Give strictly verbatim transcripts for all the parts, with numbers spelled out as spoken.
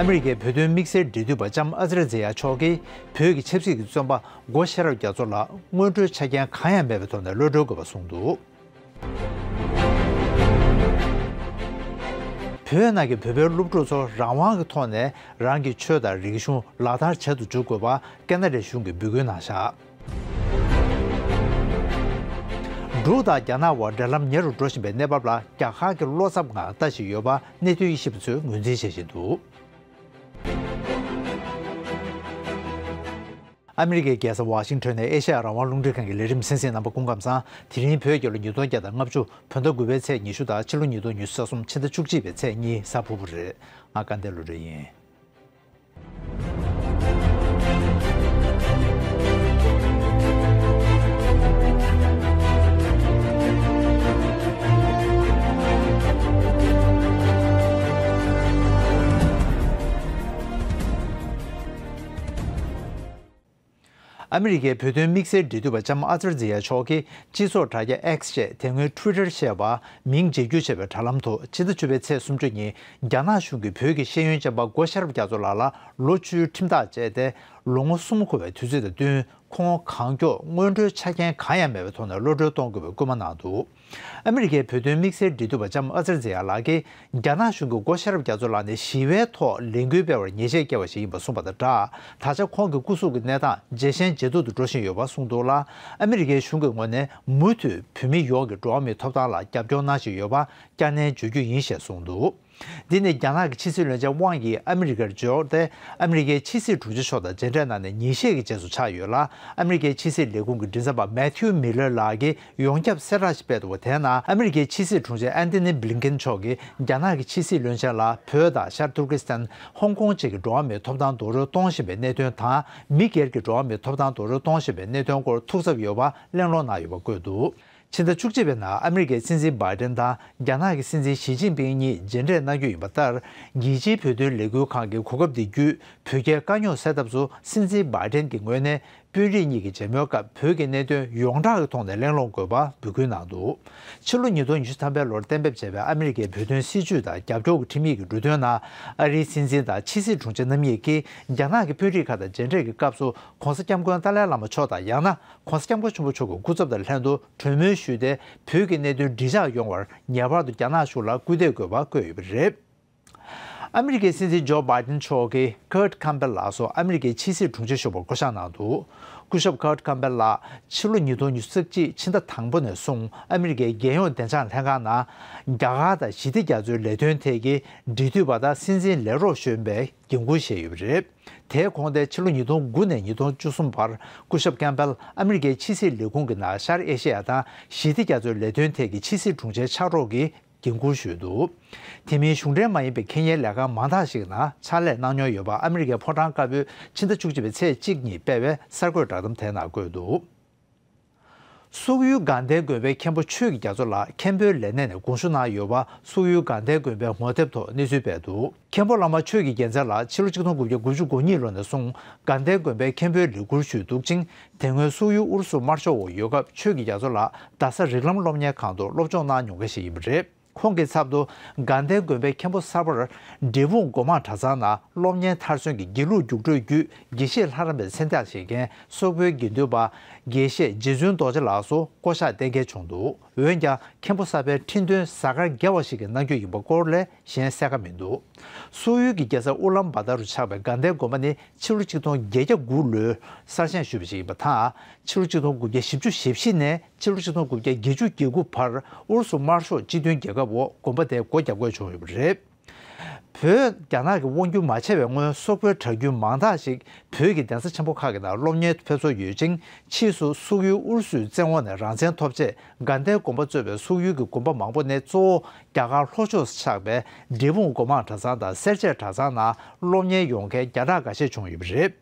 ཨ་མི་རི་ཀའི་བོད་དོན་དམིགས་བསལ་འབྲེལ་མཐུད་པ་ལྕམ་ཨ་ཙི་རེ་ཛེ་ཡ་མཆོག་གིས་བོད་ཀྱི་ཆབ་སྲིད་ཀྱི་བཙོན་པ་སྒོ་ཤེས་རབ་རྒྱ་མཚོ་ལ་སྔོན་འགྲོའི་ཆ་རྐྱེན་གང་ཡང་མེད་པའི་ཐོག་ནས་གློད་གྲོལ་དགོས་པ་གསུངས་འདུག་བོད་ནང་གི་བོད་པའི་སློབ་ཕྲུག་ཚོ་རང་དབང་གི་ཐོག་ནས་རང་གི་ཆོས་དང་རིག་གཞུང་ལག་བསྟར་བྱེད་དུ་འཇུག་དགོས་པ་ཁ་ན་ཌའི་གཞུང་གིས་འབོད་སྐུལ་གནང་བཞག་འབྲུག་དང་རྒྱ་ནག་དབར་འབྲེལ་ལམ་ཉེ་རུ་འགྲོ་བཞིན་པའི་གནས་བབ་ལ་རྒྱ་གར་གྱིས་བློ་འཚབ་ངང་ལྟ་བཞིན་ཡོད་པ་གནད་དོན་དབྱེ་ཞིབ་པ་ཚོས་ངོས་འཛིན་བྱེད་བཞིན་འདུག་ཨ་མི་རི་ཀའི་རྒྱལ་ས་ཝ་ཤིང་ཊོན་ནས་ཨེ་ཤ་ཡ་རང་དབང་རླུང་འཕྲིན་ཁང་གི་ལས་རིམ་གསན་གཟིགས་རྣམ་པ་སྐུ་ཁམས་བཟང་། དེ་རིང་བོད་རྒྱལ་ལོ་ཉིས་སྟོང་བརྒྱ་དང་ལྔ་བཅུ་བོད་ཟླ་དགུ་པའི་ཚེས་ཉི་ཤུ་དང་ཕྱི་ལོ་ཉིས་སྟོང་ཉི་ཤུ་རྩ་གསུམ་ཕྱི་ཟླ་བཅུ་གཅིག་པའི་ཚེས་གཉིས་གཟའ་ཕུར་བུ་རེད། ང་སྐལ་ལྡན་བློ་གྲོས་ཡིན། ཨ་མི་རི་ཀའི་བོད་དོན་དམིགས་བསལ་འབྲེལ་མཐུད་པ་ལྕམ་ཨ་ཙར་ཛི་ཡ་མཆོག་གིས་སྤྱི་ཚོགས་དྲ་རྒྱ་X ཞེས་དེ་སྔོན་Twitter ཞེས་པ་མིང་བརྗེ་བསྒྱུར་བྱས་པའི་དྲ་ལམ་དུ་ཕྱི་ཟླ་བཅུ་པའི་ཚེས་སུམ་ཅུ་ཉིན་རྒྱ་ནག་གཞུང་གིས་བོད་ཀྱི་ཤེས་ཡོན་ཅན་པ་སྒོ་ཤེས་རབ་རྒྱ་མཚོ་ལགས་ལ་ལོ་བཅུའི་ཁྲིམས་ཐག་བཅད་དེ་ལོ་ངོ་གསུམ་འཁོར་བའི་དུས་ཚོད་དང་བསྟུན་ཁོང་གང་མགྱོགས་སྔོན་འགྲོའི་ཆ་རྐྱེན་གང་ཡང་མེད་པའི་ཐོག་ནས་གློད་གྲོལ་གཏོང་དགོས་པའི་སྐུལ་མ་གནང་འདུག་ཨ་མི་རི་ཀའི་བོད་དོན་དམིགས་བསལ་འབྲེལ་མཐུད་པ་ལྕམ་ཨ་ཙར་ཛི་ཡ་ལགས་ཀྱིས་རྒྱ་ནག་གཞུང་གིས་སྒོ་ཤེས་རབ་རྒྱ་མཚོ་ལགས་ནས་ཞི་བའི་ཐོག་ལས་འགུལ་སྤེལ་བར་ཉེས་ཆད་བཀལ་བ་ཞིག་ཡིན་པ་གསུངས་པ་དང་སྦྲགས། ད་ཆ་ཁོང་གི་སྐུ་གཟུགས་ཀྱི་གནས་སྟངས་ཇེ་ཞན་ཇེ་སྡུག་ཏུ་འགྲོ་བཞིན་ཡོད་པ་གསུངས་འདུག་ལ། ཨ་མི་རི་ཀའི་གཞུང་གི་ངོས་ནས་མུ་མཐུད་བོད་མི་ཡོངས་ཀྱི་འགྲོ་བ་མིའི་ཐོབ་ཐང་ལ་རྒྱབ་སྐྱོར་གནང་བཞིན་ཡོད་པ་བསྐྱར་ནན་བརྗོད་རྒྱུ་ཡིན་ཞེས་གསུངས་འདུག་འདི་ནི་རྒྱ་ནག་གི་ཕྱི་སྲིད་བློན་ཆེན་ཝང་ཡི་ཨ་མི་རི་ཀར་འབྱོར་ཏེ་ཨ་མི་རི་ཀའི་ཕྱི་སྲིད་དྲུང་ཆེ་མཆོག་དང་མཇལ་འཕྲད་གནང་ནས་ཉིན་ཤས་ཀྱི་རྗེས་སུ་ཆགས་ཡོད་ལ། ཨ་མི་རི་ཀའི་ཕྱི་སྲིད་ལས་ཁུངས་ཀྱི་མགྲིན་ཚབ་པ་Matthew Miller ལགས་ཀྱིས་ཡོངས་ཁྱབ་གསལ་བསྒྲགས་ཤིག་སྤེལ་འདུག་པ། དེའི་ནང་ཨ་མི་རི་ཀའི་ཕྱི་སྲིད་དྲུང་ཆེ་Antony Blinken མཆོག་གིས་རྒྱ་ནག་གི་ཕྱི་སྲིད་བློན་ཆེན་ལ་བོད་དང་ཤར་ཏུར་ཀི་སི་ཐན། ཧོང་ཀོང་བཅས་ཀྱི་འགྲོ་བ་མིའི་ཐོབ་ཐང་རྡོག་རོལ་གཏོང་བཞིན་པའི་གནད་དོན་དང་། མི་སྒེར་གྱི་འགྲོ་བ་མིའི་ཐོབ་ཐང་རྡོག་རོལ་གཏོང་བཞིན་པའི་གནད་དོན་སྐོར་ཐུགས་འཚབ་ཡོད་པ་གླེང་སློང་གནང་ཡོད་པ་བཀོད་འདུག་ཕྱི་ཟླ་བཅུ་གཅིག་པའི་ནང་ཨ་མི་རི་ཀའི་སྲིད་འཛིན་Biden དང་རྒྱ་ནག་གི་སྲིད་འཛིན་ཞི་ཅིན་ཕིང་གཉིས་མཇལ་འཕྲད་གནང་རྒྱུ་ཡིན་པ་ལྟར། རྒྱལ་སྤྱིའི་བོད་དོན་ལས་འགུལ་ཁང་གི་གོ་སྐབས་འདི་བརྒྱུད་བོད་རྒྱའི་དཀའ་རྙོག་སེལ་ཐབས་སུ་སྲིད་འཛིན་Biden གྱི་ངོས་ནས་དཔོན་རིགས་གཉིས་ཀྱི་མཇལ་མོལ་སྐབས་བོད་ཀྱི་གནད་དོན་ཡོངས་གྲགས་ཀྱི་ཐོག་ནས་གླེང་སློང་དགོས་པ་འབོད་སྐུལ་གནང་འདུག་ཕྱི་ལོ་ཉིས་སྟོང་ཉི་ཤུ་ཐམ་པའི་ལོར་གཏན་འབེབས་བྱས་པའི་ཨ་མི་རི་ཀའི་བོད་དོན་སྲིད་བྱུས་དང་རྒྱབ་སྐྱོར་གྱི་ཁྲིམས་ཡིག་གི་འབྲུ་དོན་ནང་། ཨ་རིའི་སྲིད་འཛིན་དང་ཕྱི་སྲིད་དྲུང་ཆེ་རྣམ་གཉིས་ཀྱིས་རྒྱ་ནག་གི་དཔོན་རིགས་ཁག་དང་མཇལ་འཕྲད་ཀྱི་སྐབས་སུ་༸གོང་ས་༸སྐྱབས་མགོན་ཏཱ་ལའི་བླ་མ་མཆོག་དང་། ཡང་ན་༸གོང་ས་༸སྐྱབས་མགོན་ཆེན་པོ་མཆོག་གི་སྐུ་ཚབ་དང་ལྷན་དུ་གྲོས་མོལ་ཞུས་ཏེ། བོད་ཀྱི་གནད་དོན་འགྲིག་འཇགས་ཡོང་བར་ངེས་པར་དུ་རྒྱ་ནག་གཞུང་ལ་སྐུལ་འདེད་དགོས་པ་བཀོད་ཡོད་པ་རེད། ཨ་མི་རི་ཀའི་སྲིད་འཛིན་ཇོ་བྷའི་ཏིན་མཆོག་གིས་Kurt Campbell ལགས་སུ་ཨ་མི་རི་ཀའི་ཕྱི་སྲིད་དྲུང་ཆེ་ཞུ་བར་བསྐོ་གཞག་གནང་འདུག་སྐུ་ཞབས་Kurt Campbell ལགས་ཕྱི་ལོ་ཉིས་སྟོང་ཉི་ཤུ་རྩ་གཅིག་ཕྱི་ཟླ་དང་པོ་ནས་བཟུང་ཨ་མི་རི་ཀའི་རྒྱལ་ཡོངས་བདེ་འཇགས་ལྷན་ཁང་ནང་རྒྱ་གར་དང་ཞི་བདེ་རྒྱ་མཚོའི་ལས་དོན་ཐད་ཀྱི་འབྲེལ་མཐུད་པ་དང་སྲིད་འཛིན་ལས་རོགས་གཞོན་པའི་འགན་འཁུར་བཞེས་ཡོད་པ་རེད། དེའི་གོང་དེ་ཕྱི་ལོ་ཉིས་སྟོང་དགུ་ནས་ཉིས་སྟོང་བཅུ་གསུམ་བར་སྐུ་ཞབས་ཀེམ་པེལ་ཨ་མི་རི་ཀའི་ཕྱི་སྲིད་ལས་ཁུངས་ཀྱི་ནང་ཤར་ཨེ་ཤེ་ཡ་དང་ཞི་བདེ་རྒྱ་མཚོའི་ལས་དོན་ཐད་ཀྱི་ཕྱི་སྲིད་དྲུང་ཆེའི་ཕྱག་རོགས་ཀྱི་འགན་འཁུར་ཞུས་འདུག་དེ་མིན་གཞུང་འབྲེལ་མ་ཡིན་པའི་ཁེ་ཉེན་ལས་ཁང་མང་དག་ཞིག་ནང་ཕྱག་ལས་གནང་མྱོང་ཡོད་པ་ཨ་མི་རི་ཀའི་ཕོ་བྲང་དཀར་པོས་ཕྱི་ཟླ་བཅུ་གཅིག་པའི་ཚེས་གཅིག་ཉིན་སྤེལ་བའི་གསར་འགོད་བསྒྲགས་གཏམ་དེའི་ནང་བཀོད་འདུག་སོག་ཡུལ་དགའ་ལྡན་དགོན་པའི་མཁན་པོ་ཆོས་ཀྱི་རྒྱ་མཚོ་ལགས་མཁན་པོའི་ལས་གནས་ནས་དགོངས་ཞུ་གནང་ཡོད་པ་སོག་ཡུལ་དགའ་ལྡན་དགོན་པའི་ངོ་དེབ་ཐོག་གནས་ཚུལ་སྤེལ་འདུག་མཁན་པོ་བླ་མ་ཆོས་ཀྱི་རྒྱལ་མཚན་ལགས་ཕྱི་ལོ་ཆིག་སྟོང་དགུ་བརྒྱ་དགུ་བཅུ་གོ་གཉིས་ལོ་ནས་བཟུང་དགའ་ལྡན་དགོན་པའི་མཁན་པོའི་ལས་འཁུར་ཞུས་འདུག་ཅིང་། དེ་སྔོན་སོག་ཡུལ་ཨུ་རུ་སུ་དམར་ཤོག་འོག་ཡོད་སྐབས་ཆོས་ཀྱི་རྒྱ་མཚོ་ལགས་རྡ་ས་རིགས་ལམ་སློབ་གཉེར་ཁང་དུ་སློབ་སྦྱོང་གནང་མྱོང་མཁན་ཞིག་ཡིན་པ་རེད། ཁོང་གི་ཚབ་ཏུ་དགའ་ལྡན་དགོན་པའི་མཁན་པོ་གསར་པར་འབྲས་སྤུངས་སྒོ་མང་གྲྭ་ཚང་ནང་སློབ་གཉེར་མཐར་སོན་གྱི་དགེ་ལུགས་རྒྱུགས་སྤྲོད་བརྒྱུད་དགེ་བཤེས་ལྷ་རམས་པའི་མཚན་རྟགས་བཞེས་མཁན་སོག་པོའི་དགེ་འདུན་པ་དགེ་བཤེས་རྗེ་བཙུན་རྡོ་རྗེ་ལགས་སུ་བསྐོ་གཞག་གཏན་འཁེལ་བྱུང་འདུག་འོན་ཀྱང་མཁན་པོ་གསར་པའི་ཁྲི་འདོན་གཟའ་སྐར་དགེ་བ་ཞིག་གི་གནང་རྒྱུ་ཡིན་པ་སྐོར་ལས་གཞན་གསལ་ཁ་མི་འདུག་སོག་ཡུལ་གྱི་རྒྱལ་ས་ཨུ་ལམ་བྷ་ཏར་རུ་ཆགས་པའི་དགའ་ལྡན་དགོན་པ་ནི་ཕྱི་ལོ་ཆིག་སྟོང་བརྒྱད་བརྒྱ་དགུ་ལོའི་གསར་བཞེངས་ཞུས་པ་ཞིག་ཡིན་པ་དང་། ཕྱི་ལོ་ཆིག་སྟོང་དགུ་བརྒྱ་བཞི་བཅུ་ཞེ་བཞི་ནས་ཕྱི་ལོ་ཆིག་སྟོང་དགུ་བརྒྱ་བརྒྱད་ཅུ་གྱ་དགུ་བར་ཨུ་རུ་སུ་དམར་ཤོག་སྤྱི་མཐུན་རྒྱལ་ཁབ་འོག་དགོན་པ་དེ་སྒོ་རྒྱབ་དགོས་བྱུང་ཡོད་པ་རེད། བོད་རྒྱ་ནག་གི་དབང་སྒྱུར་མ་བྱས་པའི་སྔོན་སོག་པོའི་གྲྭ་རྒྱུན་མང་དག་ཞིག་བོད་ཀྱི་གདན་ས་ཆེན་པོ་ཁག་གི་ནང་སློབ་གཉེར་ཕེབས་གསོ་ཡོད་ཅིང་། ཕྱིས་སུ་སོག་ཡུལ་ཨུ་རུ་སུའི་བཙན་འོག་ནས་རང་བཙན་ཐོབ་རྗེས་དགའ་ལྡན་དགོན་པ་གཙོས་པའི་སོག་ཡུལ་གྱི་དགོན་པ་མང་པོ་ནས་གཙོ་བོ་རྒྱ་གར་ལྷོ་ཕྱོགས་སུ་ཆགས་པའི་འབྲས་སྤུངས་སྒོ་མང་གྲྭ་ཚང་དང་སེར་བྱེས་གྲྭ་ཚང་ནང་སློབ་གཉེར་ཡོང་མཁན་བརྒྱ་ཕྲག་འགའ་ཤས་བྱུང་ཡོད་པ་རེད།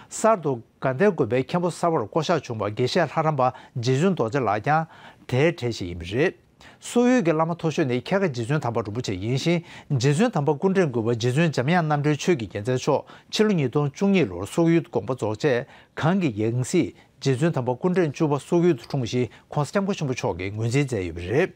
གསར་དུ་དགའ་ལྡན་དགོན་པའི་མཁན་པོ་གསར་པར་བསྐོ་གཞག་བྱུང་བ་དགེ་བཤེས་ལྷ་རམས་པ་རྗེ་བཙུན་རྡོ་རྗེ་ལགས་ཀྱང་དེའི་གྲས་ཤིག་ཡིན་པ་རེད། སོག་ཡུལ་གྱི་བླ་མ་མཐོ་ཤོས་ནི་ཁྱད་མཁས་རྗེ་བཙུན་དམ་པ་རིན་པོ་ཆེ་ཡིན་ཞིང་། རྗེ་བཙུན་དམ་པ་སྐུ་ཕྲེང་དགུ་པ་རྗེ་བཙུན་འཇམ་དབྱངས་རྣམ་གྲོལ་ཆོས་ཀྱི་རྒྱལ་མཚན་མཆོག་ཕྱི་ལོ་ཉིས་སྟོང་བཅུ་གཉིས་ལོར་སོག་ཡུལ་དུ་དགོངས་པ་རྫོགས་རྗེས་གང་གི་ཡང་སྲིད་རྗེ་བཙུན་དམ་པ་སྐུ་ཕྲེང་བཅུ་པ་སོག་ཡུལ་དུ་འཁྲུངས་ཤིང་༸གོང་ས་༸སྐྱབས་མགོན་ཆེན་པོ་མཆོག་གིས་ངོས་འཛིན་མཛད་ཡོད་པ་རེད།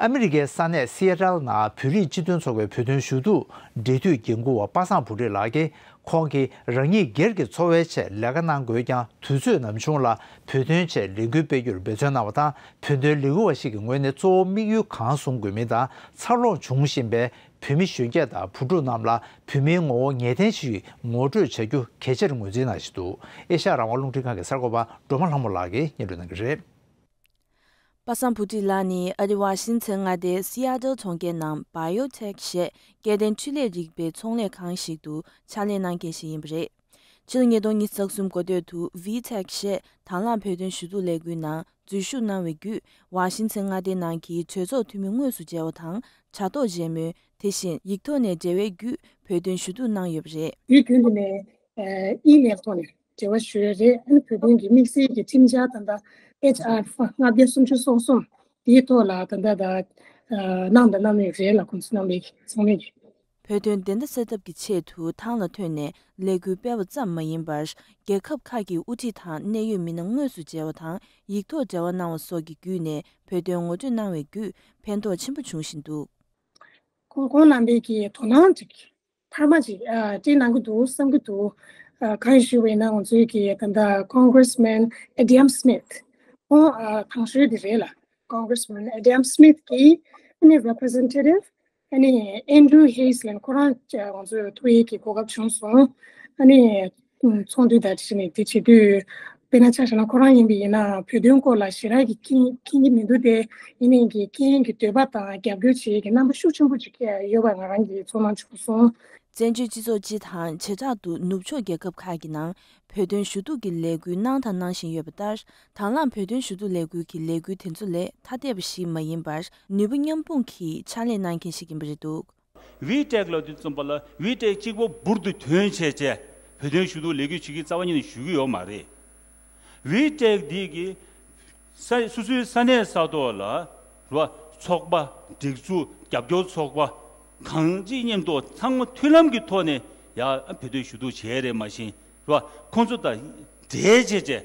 ཨ་མི་རི་ཀའི་ས་གནས་སི་ཨེ་ཊལ་ནང་བོད་རིགས་སྤྱི་མཐུན་ཚོགས་པའི་བོད་དོན་ཞུ་གཏུག་འབྲེལ་མཐུད་འགན་འཁུར་བ་པ་སངས་བུ་ཁྲིད་ལགས་ཀྱིས། ཁོང་གིས་རང་ཉིད་སྒེར་གྱི་འཚོ་བའི་ཆེད་ལས་ཀ་གནང་དགོས་ཀྱང་། དུས་ཚོད་ནམ་བྱུང་ལ་བོད་དོན་ཆེད་ལས་འགུལ་སྤེལ་རྒྱུར་འབད་བརྩོན་གནང་བ་དང་། བོད་དོན་ལས་འགུལ་བ་ཞིག་གི་ངོས་ནས་གཙོ་བོ་དམིགས་ཡུལ་གང་བཟུང་དགོས་མིན་དང་། འཚར་ལོངས་འབྱུང་བཞིན་པའི་བོད་མི་གཞོན་སྐྱེས་དང་བུ་ཕྲུག་རྣམས་ལ་བོད་མིའི་ངོ་བོ་ངེས་གཏན་ཞིག་ངོ་སྤྲོད་བྱ་རྒྱུ་གལ་ཆེར་ངོས་འཛིན་གནང་བཞིན་འདུག་ཨེ་ཤ་ཡ་རང་དབང་རླུང་འཕྲིན་ཁང་གི་གསར་འགོད་པ་སྒྲོལ་མ་ལྷ་མོ་ལགས་ཀྱིས་སྙན་སྒྲོན་གནང་གི་རེད། པ་སངས་བུ་ཁྲིད་ལགས་ནི་ཨ་རི་ཝ་ཤིང་ཐན་མངའ་སྡེའི་སི་ཨ་ཊལ་གྲོང་ཁྱེར་ནང་བྷ་ཡོ་ཊེག་ཞེས་སྐྱེ་ལྡན་འཕྲུལ་ལས་རིག་པའི་ཚོང་ལས་ཁང་ཞིག་ཏུ་ཕྱག་ལས་གནང་མཁན་ཞིག་ཡིན་པ་རེད། ཕྱི་ལོ་ཉིས་སྟོང་ཉི་ཤུ་རྩ་གསུམ་འགོ་སྟོད་དུ་ཝི་ཊེག་ཞེས་དང་བླངས་བོད་དོན་ཞུ་གཏུག་ལས་འགུལ་ནང་འཛུལ་ཞུགས་གནང་བའི་བརྒྱུད། ཝ་ཤིང་ཐན་མངའ་སྡེ་ནང་གི་གྲོས་ཚོགས་འཐུས་མི་དངོས་སུ་མཇལ་བ་དང་། དྲ་ཐོག་མཇལ་མོལ། དེ་བཞིན་ཡིག་ཐོག་ནས་འབྲེལ་བའི་བརྒྱུད་བོད་དོན་ཞུ་གཏུག་གནང་ཡོད་པ་རེད། དུས་རྒྱུན་དུ་ནས་ཨི་མེལ་ཐོག་ནས་འབྲེལ་བ་ཞུ་ཡ་རེད། ཨ་ནི་བོད་དོན་གྱི་དམིགས་བསལ་གྱི་ཁྲིམས་འཆར་ད་ལྟ་ཨེཆ་ཨར་ལྔ་བརྒྱ་སུམ་ཅུ་སོ་གསུམ་དེའི་ཐོག་ལ་ད་ལྟ་ད་གནང་དང་གནང་མུས་རེད་ལ། ཁོང་ཚོ་གནང་བའི་ཚང་མས་ཀྱི། བོད་དོན་བདེན་མཐའ་གསལ་ཐབས་ཀྱི་ཆེད་དུ་ཐང་ལ་ཐོན་ནས་ལས་འགུལ་སྤེལ་བ་ཙམ་མ་ཡིན་པར། རྒྱལ་ཁབ་ཁག་གི་དབུ་ཁྲིད་དང་གནད་ཡོད་མི་སྣ་དངོས་སུ་མཇལ་བ་དང་། ཡིག་ཐོག་འབྲེལ་བ་གནང་བ་སོགས་ཀྱི་བརྒྱུད་ནས་བོད་དོན་ངོ་སྤྲོད་གནང་བའི་བརྒྱུད་ཕན་ཐོགས་ཆེན་པོ་བྱུང་བཞིན་འདུག་ཁོང་ཁོང་རྣམ་པས་ཀྱི་དོ་སྣང་ཅིག་འཕར་མ་ཅིག་ཨ་སྤྲད་གནང་གི་འདུག་བསམ་གྱི་འདུག་ཨ་གང་ཞུ་བའི་ནང་ང་ཚོའི་གི་ད་ལྟ་Congressman Adam Smith། ཁོང་ཨ་དང་ཤོས་དེ་རེད་ལ། Congressman Adam Smith་གིས་ཨ་ནི་Representative་ཨ་ནི་Andrew Hayes་ལ་ཁོ་རང་ང་ཚོའི་ཐུག་ཡས་ཀྱི་གོ་སྐབས་བྱུང་སོང་། ཨ་ནི་ཚོགས་འདུ་དང་དེ་བཞིན་དེ་བྱེད་དུས། དཔེར་ན་ཆ་བཞག་ན་ཁོ་རང་ཡིན་པ་ཡིན་ན་བོད་དོན་སྐོར་ལ་ཞེ་དྲག་གི་མཁྱེན་མཁྱེན་གྱི་མི་འདུག་སྟེ། ཡིན་ནའི་གི་མཁྱེན་གྱི་འདོད་པ་དང་རྒྱབ་སྐྱོར་བྱེད་ཀྱི་རྣམ་པ་ཤུགས་ཆེན་པོ་ཅིག་ཡོད་པ་ང་རང་གིས་ཚོར་སྣང་བྱུང་སོང་། བཙན་བྱོལ་སྤྱི་ཚོགས་སྤྱི་དང་བྱེ་བྲག་ཏུ་ནུབ་ཕྱོགས་རྒྱལ་ཁབ་ཁག་གི་ནང་བོད་དོན་ཞུ་གཏུག་གི་ལས་འགུལ་གནང་དང་གནང་བཞིན་ཡོད་པ་ལྟར། དང་བླངས་བོད་དོན་ཞུ་གཏུག་ལས་འགུལ་གྱི་ལས་འགུལ་དེ་ཚོ་ལས་ཐ་དད་པ་ཞིག་མ་ཡིན་པར། ནུས་པ་མཉམ་སྤུངས་ཀྱིས་ཕྱག་ལས་གནང་མཁན་ཞིག་ཡིན་པ་རེད་འདུག་ཝི་ཊེག་ལབ་དུས་ཙམ་པ་ལ་ཝི་ཊེག་གཅིག་པོ་འབུར་དུ་ཐོན་བྱས་བྱས་བོད་དོན་ཞུ་གཏུག་ལས་འགུལ་བྱེད་ཀྱི་རྩ་བ་ཉིད་ནས་ཞུ་གི་ཡོད་མ་རེད། ཝི་ཊེག་འདི་གི་ས་སོ་སོའི་ས་གནས་ས་ཐོག་ལ་རེད་བ། ཚོགས་པ་སྒྲིག་འཛུགས་རྒྱབ་སྐྱོར་ཚོགས་པ་གང་ཅི་མཉམ་དུ་ཚང་མ་མཐུན་ལམ་གྱི་ཐོག་ནས་ཡ་བོད་དོན་ཞུ་གཏུག་བྱས་རེད། མ་གཞི་རེད་བ། ཁོང་ཚོ་དང་འབྲེལ་བྱས་བྱས་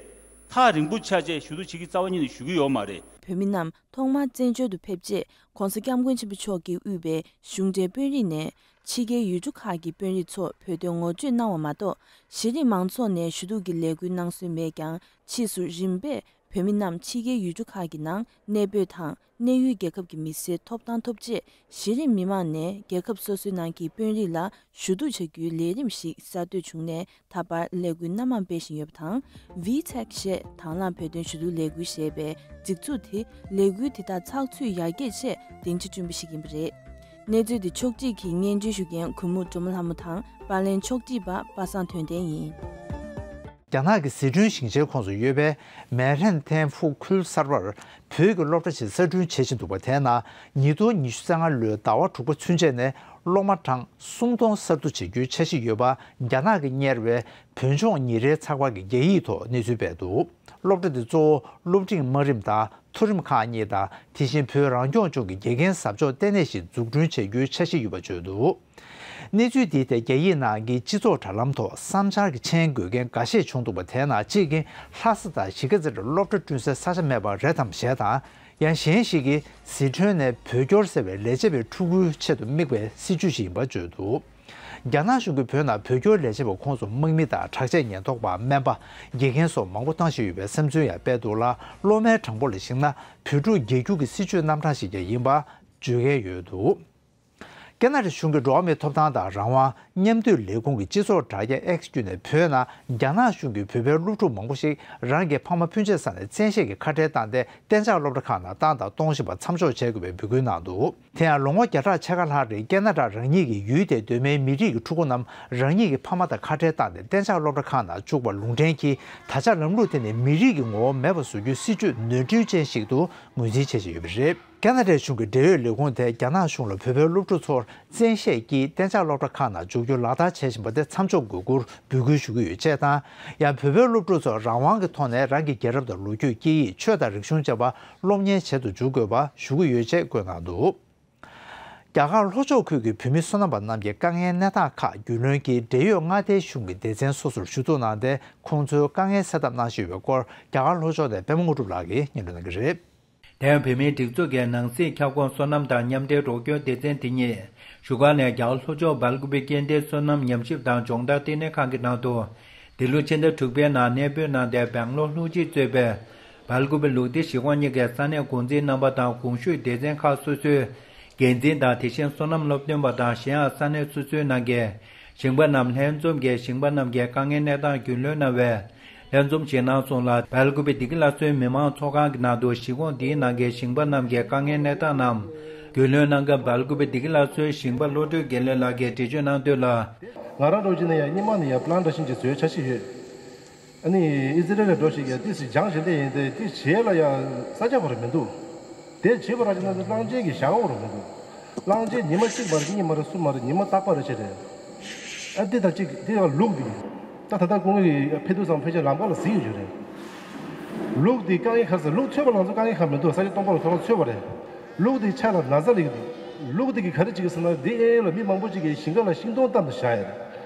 ཐག་རིང་པོ་ཆགས་བྱས་ཞུ་གཏུག་བྱེད་ཀྱི་རྩ་བ་ཉིད་ནས་ཞུ་གི་ཡོད་མ་རེད། བོད་མི་རྣམས་ཐོག་མར་བཙན་བྱོལ་དུ་ཕེབས་རྗེས་༸གོང་ས་༸སྐྱབས་མགོན་ཆེན་པོ་མཆོག་གིས་དབུས་པའི་གཞུང་འབྲེལ་དཔོན་རིགས་ནས་ཕྱི་རྒྱལ་ཡུལ་གྲུ་ཁག་གི་དཔོན་རིགས་ཚོར་བོད་དོན་ངོ་སྤྲོད་གནང་བ་མ་གཏོགས། གཞི་རིམ་མང་ཚོགས་ནས་ཞུ་གཏུག་གི་ལས་འགུལ་གནང་སྲོལ་མེད་ཀྱང་། ཕྱིས་སུ་རིམ་པས་བོད་མི་རྣམས་ཕྱི་རྒྱལ་ཡུལ་གྲུ་ཁག་གི་ནང་གནས་སྤོས་དང་གནས་ཡུལ་རྒྱལ་ཁབ་ཀྱི་མི་སེར་ཐོབ་ཐང་ཐོབ་རྗེས། གཞི་རིམ་མི་མང་ནས་རྒྱལ་ཁབ་སོ་སོའི་ནང་གི་དཔོན་རིགས་ལ་ཞུ་གཏུག་བྱ་རྒྱུའི་ལས་རིམ་ཞིག་གསར་གཏོད་བྱུང་ནས། ད་བར་ལས་འགུལ་སྣ་མང་སྤེལ་བཞིན་ཡོད་པ་དང་། ཝི་ཊེག་ཞེས་དང་བླངས་བོད་དོན་ཞུ་གཏུག་ལས་འགུལ་ཞེས་པའི་སྒྲིག་འཛུགས་དེ་ལས་འགུལ་དེ་དག་ཚགས་ཚུད་ཡར་རྒྱས་ཆེད་སྡིངས་ཆ་བསྐྲུན་པ་ཞིག་ཡིན་པ་རེད། གནས་ཚུལ་འདི་ཕྱོགས་སྒྲིག་གིས་སྙན་སྒྲོན་ཞུ་མཁན་གུས་མོ་སྒྲོལ་མ་ལྷ་མོ་དང་། པར་ལེན་ཕྱོགས་སྒྲིག་པ་པ་སངས་དོན་ལྡན་ཡིན། རྒྱ་ནག་གི་ཟི་ཁྲོན་ཞིང་ཆེན་ཁོངས་སུ་ཡོད་པའི་མེ་ཧྲན་ཐན་ཧྥུ་ཁུལ་གསར་པར་བོད་ཀྱི་སློབ་གྲྭ་ཞིག་གསར་སྐྲུན་བྱེད་བཞིན་འདུག་པ། དེའི་ནང་ཉིས་སྟོང་ཉི་ཤུ་རྩ་ལྔ་ལོའི་ཟླ་བ་དྲུག་པ་ཚུན་ཆད་ནས་སློབ་མ་གྲངས་སུམ་སྟོང་གསར་གཏོད་བྱེད་རྒྱུའི་འཆར་གཞི་ཡོད་པ། རྒྱ་ནག་གིས་གཉེར་བའི་བོད་ལྗོངས་ཉིན་རེའི་ཚགས་པར་གྱིས་རྒྱ་ཡིག་ཐོག་གནས་ཚུལ་སྤེལ་འདུག་སློབ་གྲྭ་འདི་གཙོ་བོ་སློབ་འབྲིང་དམའ་རིམ་དང་མཐོ་རིམ་ཁག་གཉིས་དང་། དེ་བཞིན་བོད་རང་སྐྱོང་ལྗོངས་ཀྱི་དགེ་རྒན་ཟབ་སྦྱོང་ལྟེ་གནས་ཤིག་འཛུགས་སྐྲུན་བྱེད་རྒྱུའི་འཆར་གཞི་ཡོད་པ་བརྗོད་འདུག་གནས་ཚུལ་འདིའི་ཐད་རྒྱ་ཡིག་ནང་གི་སྤྱི་ཚོགས་དྲ་ལམ་ཐོག་བསམ་འཆར་གྱི་མཆན་འགོད་མཁན་འགའ་ཤས་བྱུང་འདུག་པ། དེའི་ནང་གཅིག་གིས་ལྷ་ས་དང་གཞིས་ཀ་རྩེར་སློབ་གྲྭ་བསྐྲུན་སའི་ས་ཆ་མེད་པ་རེད་དམ་ཞེས་དང་། ཡང་གཞན་ཞིག་གིས་ཟི་ཁྲོན་ནས་བོད་སྐྱོར་ཟེར་བའི་ལས་བྱེད་པའི་ཕྲུ་གུའི་ཆེད་དུ་དམིགས་པའི་སྲིད་ཇུས་ཤིག་ཡིན་པ་བརྗོད་འདུག་རྒྱ་ནག་གཞུང་གིས་བོད་ནང་བོད་སྐྱོར་ལས་བྱེད་པ་ཁོངས་སུ་དམག་མི་དང་དྲག་ཆས་ཉེན་རྟོག་པ། སྨན་པ། དགེ་རྒན་སོགས་མང་པོ་བཏང་བཞིན་ཡོད་པའི་བསམ་ཚུལ་ཡང་སྤེལ་འདུག་ལ། སློབ་མའི་གྲངས་འབོར་ལ་གཞིགས་ན་བོད་ཕྲུག་རྒྱ་སྒྱུར་གྱི་སྲིད་ཇུས་རྣམ་གྲངས་ཤིག་ཀྱང་ཡིན་པ་བརྗོད་མཁན་ཡོད་འདུག་ཁེ་ན་ཌ་གཞུང་གི་འགྲོ་བ་མིའི་ཐོབ་ཐང་དང་རང་དབང་མཉམ་འདུས་ལས་ཁུངས་ཀྱིས་སྤྱི་ཚོགས་དྲ་རྒྱ་X་བརྒྱུད་ནས་བོད་ནང་རྒྱ་ནག་གཞུང་གིས་བོད་པའི་སློབ་ཕྲུག་མང་པོ་ཞིག་རང་གི་ཕ་མ་སྤུན་མཆེད་ས་ནས་བཙན་ཤེད་ཀྱིས་ཁ་བྲལ་བཏང་སྟེ་གཏན་འཇགས་སློབ་གྲྭ་ཁག་ནང་བཏང་དང་གཏོང་བཞིན་པ་མཚམས་འཇོག་བྱེད་དགོས་པའི་འབོད་སྐུལ་གནང་འདུག་དེ་ཡང་ལོ་ངོ་བརྒྱ་ཕྲག་ཕྱེད་ཀ་ལྷག་རིང་ཁེ་ན་ཌ་རང་ཉིད་ཀྱི་ཡུལ་དེར་སྡོད་མིའི་མི་རིགས་ཀྱི་ཕྲུ་གུ་རྣམས་རང་ཉིད་ཀྱི་ཕ་མ་དང་ཁ་བྲལ་བཏང་སྟེ་གཏན་འཇགས་སློབ་གྲྭ་ཁག་ནང་བཅུག་པར་ལུང་འདྲེན་གྱིས། ད་ཆ་ལམ་ལུགས་དེ་ནི་མི་རིགས་ཀྱི་ངོ་བོ་མེད་པ་བཟོ་རྒྱུའི་སྲིད་ཇུས་ནོར་འཁྲུལ་ཅན་ཞིག་ཏུ་ངོས་འཛིན་བྱེད་བཞིན་ཡོད་པ་རེད། ཁེ་ན་ཌའི་གཞུང་གི་འབྲེལ་ཡོད་ལས་ཁུངས་དེས་རྒྱ་ནག་གཞུང་ལ་བོད་པའི་སློབ་ཕྲུག་ཚོར་བཙན་ཤེད་ཀྱིས་གཏན་འཇགས་སློབ་གྲྭ་ཁག་ནང་འཇུག་རྒྱུ་ལག་བསྟར་བྱེད་བཞིན་པ་དེ་མཚམས་འཇོག་དགོས་སྐོར་འབོད་སྐུལ་ཞུ་གི་ཡོད་ཅེས་དང་། ཡང་བོད་པའི་སློབ་ཕྲུག་ཚོར་རང་དབང་གི་ཐོག་ནས་རང་གི་རྒྱལ་རབས་དང་ལོ་རྒྱུས། སྐད་ཡིག། ཆོས་དང་རིག་གཞུང་བཅས་པ་སློབ་གཉེར་བྱེད་དུ་འཇུག་དགོས་པ་ཞུ་གི་ཡོད་ཅེས་བཀོད་གནང་འདུག་རྒྱ་གར་ལྷོ་ཕྱོགས་ཁུལ་གྱི་བོད་མི་སོ་ནམ་པ་རྣམས་ཀྱི་དཀའ་ངལ་གནས་སྟངས་ཁག་རྒྱུས་ལོན་གྱིས་འབྲེལ་ཡོད་མངའ་སྡེའི་གཞུང་གི་སྡེ་ཚན་སོ་སོར་ཞུ་གཏུག་གནང་སྟེ། ཁོང་ཚོའི་དཀའ་ངལ་སེལ་ཐབས་གནང་བཞིན་ཡོད་པའི་སྐོར་རྒྱ་གར་ལྷོ་ཕྱོགས་ནས་པད་མ་དངོས་གྲུབ་ལགས་ཀྱིས་སྙན་སྒྲོན་གནང་གི་རེད། དེ་ཡང་བོད་མིའི་སྒྲིག་འཛུགས་ཀྱི་ནང་སྲིད་ཁྱབ་ཁོངས་སོ་ནམ་དང་མཉམ་འབྲེལ་རོགས་སྐྱོར་སྡེ་ཚན་དེ་ཉིད་བཞུགས་སྒར་ནས་རྒྱ་གར་ལྷོ་ཕྱོགས་སྦེལ་ཀུ་པེ་སྐྱེ་ལྡན་སོ་ནམ་ཉམས་ཞིབ་དང་སྦྱོང་བརྡར་ལྟེ་གནས་ཁང་གི་ནང་དུ། འདི་ལོ་ཕྱི་ཟླ་དྲུག་པའི་ནང་གནས་སྤོས་གནང་སྟེ་སྦེང་ལོར་ལྷུ་ཅི་གཙོས་པའི་སྦེལ་ཀུ་པེ་ལུགས་བདེ་གཞིས་ཁོངས་གཉིས་ཀྱི་ས་གནས་འགོ་འཛིན་རྣམ་པ་དང་གོང་ཞུས་སྡེ་ཚན་ཁག་སོ་སོའི་འགན་འཛིན་དང་། དེ་བཞིན་སོ་ནམ་སློབ་སྟོན་པ་དང་གཞན་ཡང་ས་གནས་སོ་སོའི་ནང་གི་ཞིང་པ་རྣམས་ལྷན་འཛོམས་ཀྱིས་ཞིང་པ་རྣམས་ཀྱི་དཀའ་ངལ་གནས་སྟངས་རྒྱུས་ལོན་གནང་བའི་ལྷན་འཛོམས་ཤིག་གནང་སོང་ལ། སྦེལ་ཀུ་པེ་བདེ་སྐྱིད་སླར་གསོའི་མི་མང་ཚོགས་ཁང་གི་ནང་དུ་གཞིས་ཁོངས་འདིའི་ནང་གི་ཞིང་པ་རྣམས་ཀྱི་དཀའ་ངལ་གནས་སྟངས་རྣམས་རྒྱུས་ལོན་གནང་མཁན་སྦེལ་ཀུ་པེ་བདེ་སྐྱིད་སླར་གསོའི་ཞིང་པ་བློ་གྲོས་དགེ་ལེགས་ལགས་ཀྱིས་འགྲེལ་བརྗོད་གནང་དོན་ལ། ང་རང་འདྲ་བོ་ཅིག་ནས་ཡང་སྔོན་མ་ནས་ཡང་པི་ལན་འདྲ་བཞིན་ཅིག་བཟོས་འཆར་གཞི་ཡོད། ཨ་ནི་ཨི་ཛི་རལ་ལ་འགྲོ་ཞིག་ཡང་ཏི་སི་སྦྱང་བཞིན་དེ་ཡིན་ཏེ་ཏི་བྱེད་ལ་ཡང་ས་ཆ་བར་མི་འདུག་དེ་བྱེད་པ་ར་ཅིག་ན་གླང་ཆེན་གྱི་ཞག་འོར་མི་འདུག་གླང་ཆེན་ཉི་མ་གཅིག་མ་རེད། གཉིས་མ་རེད། གསུམ་མ་རེད། ཉི་མ་རྟག་པ་རེ་ཆེ་རེད། ཨ་འདི་དང་གཅིག་འདི་ཡང་ལུག་འདི། ད་ད་ལྟ་ཁོང་གི་ཕེབས་དུས་ཙམ་ཕལ་ཆེར་ལམ་ཁ་ལ་གཟིགས་ཡོད་རྒྱུ་རེད། ལུག་འདི་དཀའ་ངལ་ག་རེ་ཟེར། ལུག་ཚོས་པ་ལང་ཚོ་དཀའ་ངལ་ག་མི་འདུག་ས་ཆ་སྟོང་པ་ལ་ཁོ་རང་ཚོས་པ་རེད། ལུག་འདི་ཆ་ལ་ན་ཚ་ལ་ཡོད་འདུག་ལུག་འདི་གི་ག་རེ་བྱེད་ཀྱི་ཟེར་ན། འདི་ཨེ་ལ་མི་མང་པོ་ཅིག་གིས་ཞིང་ཁ་ལ་ཤིང་སྡོང་བཏབ་ནས་བཞག་ཡོད་རེད།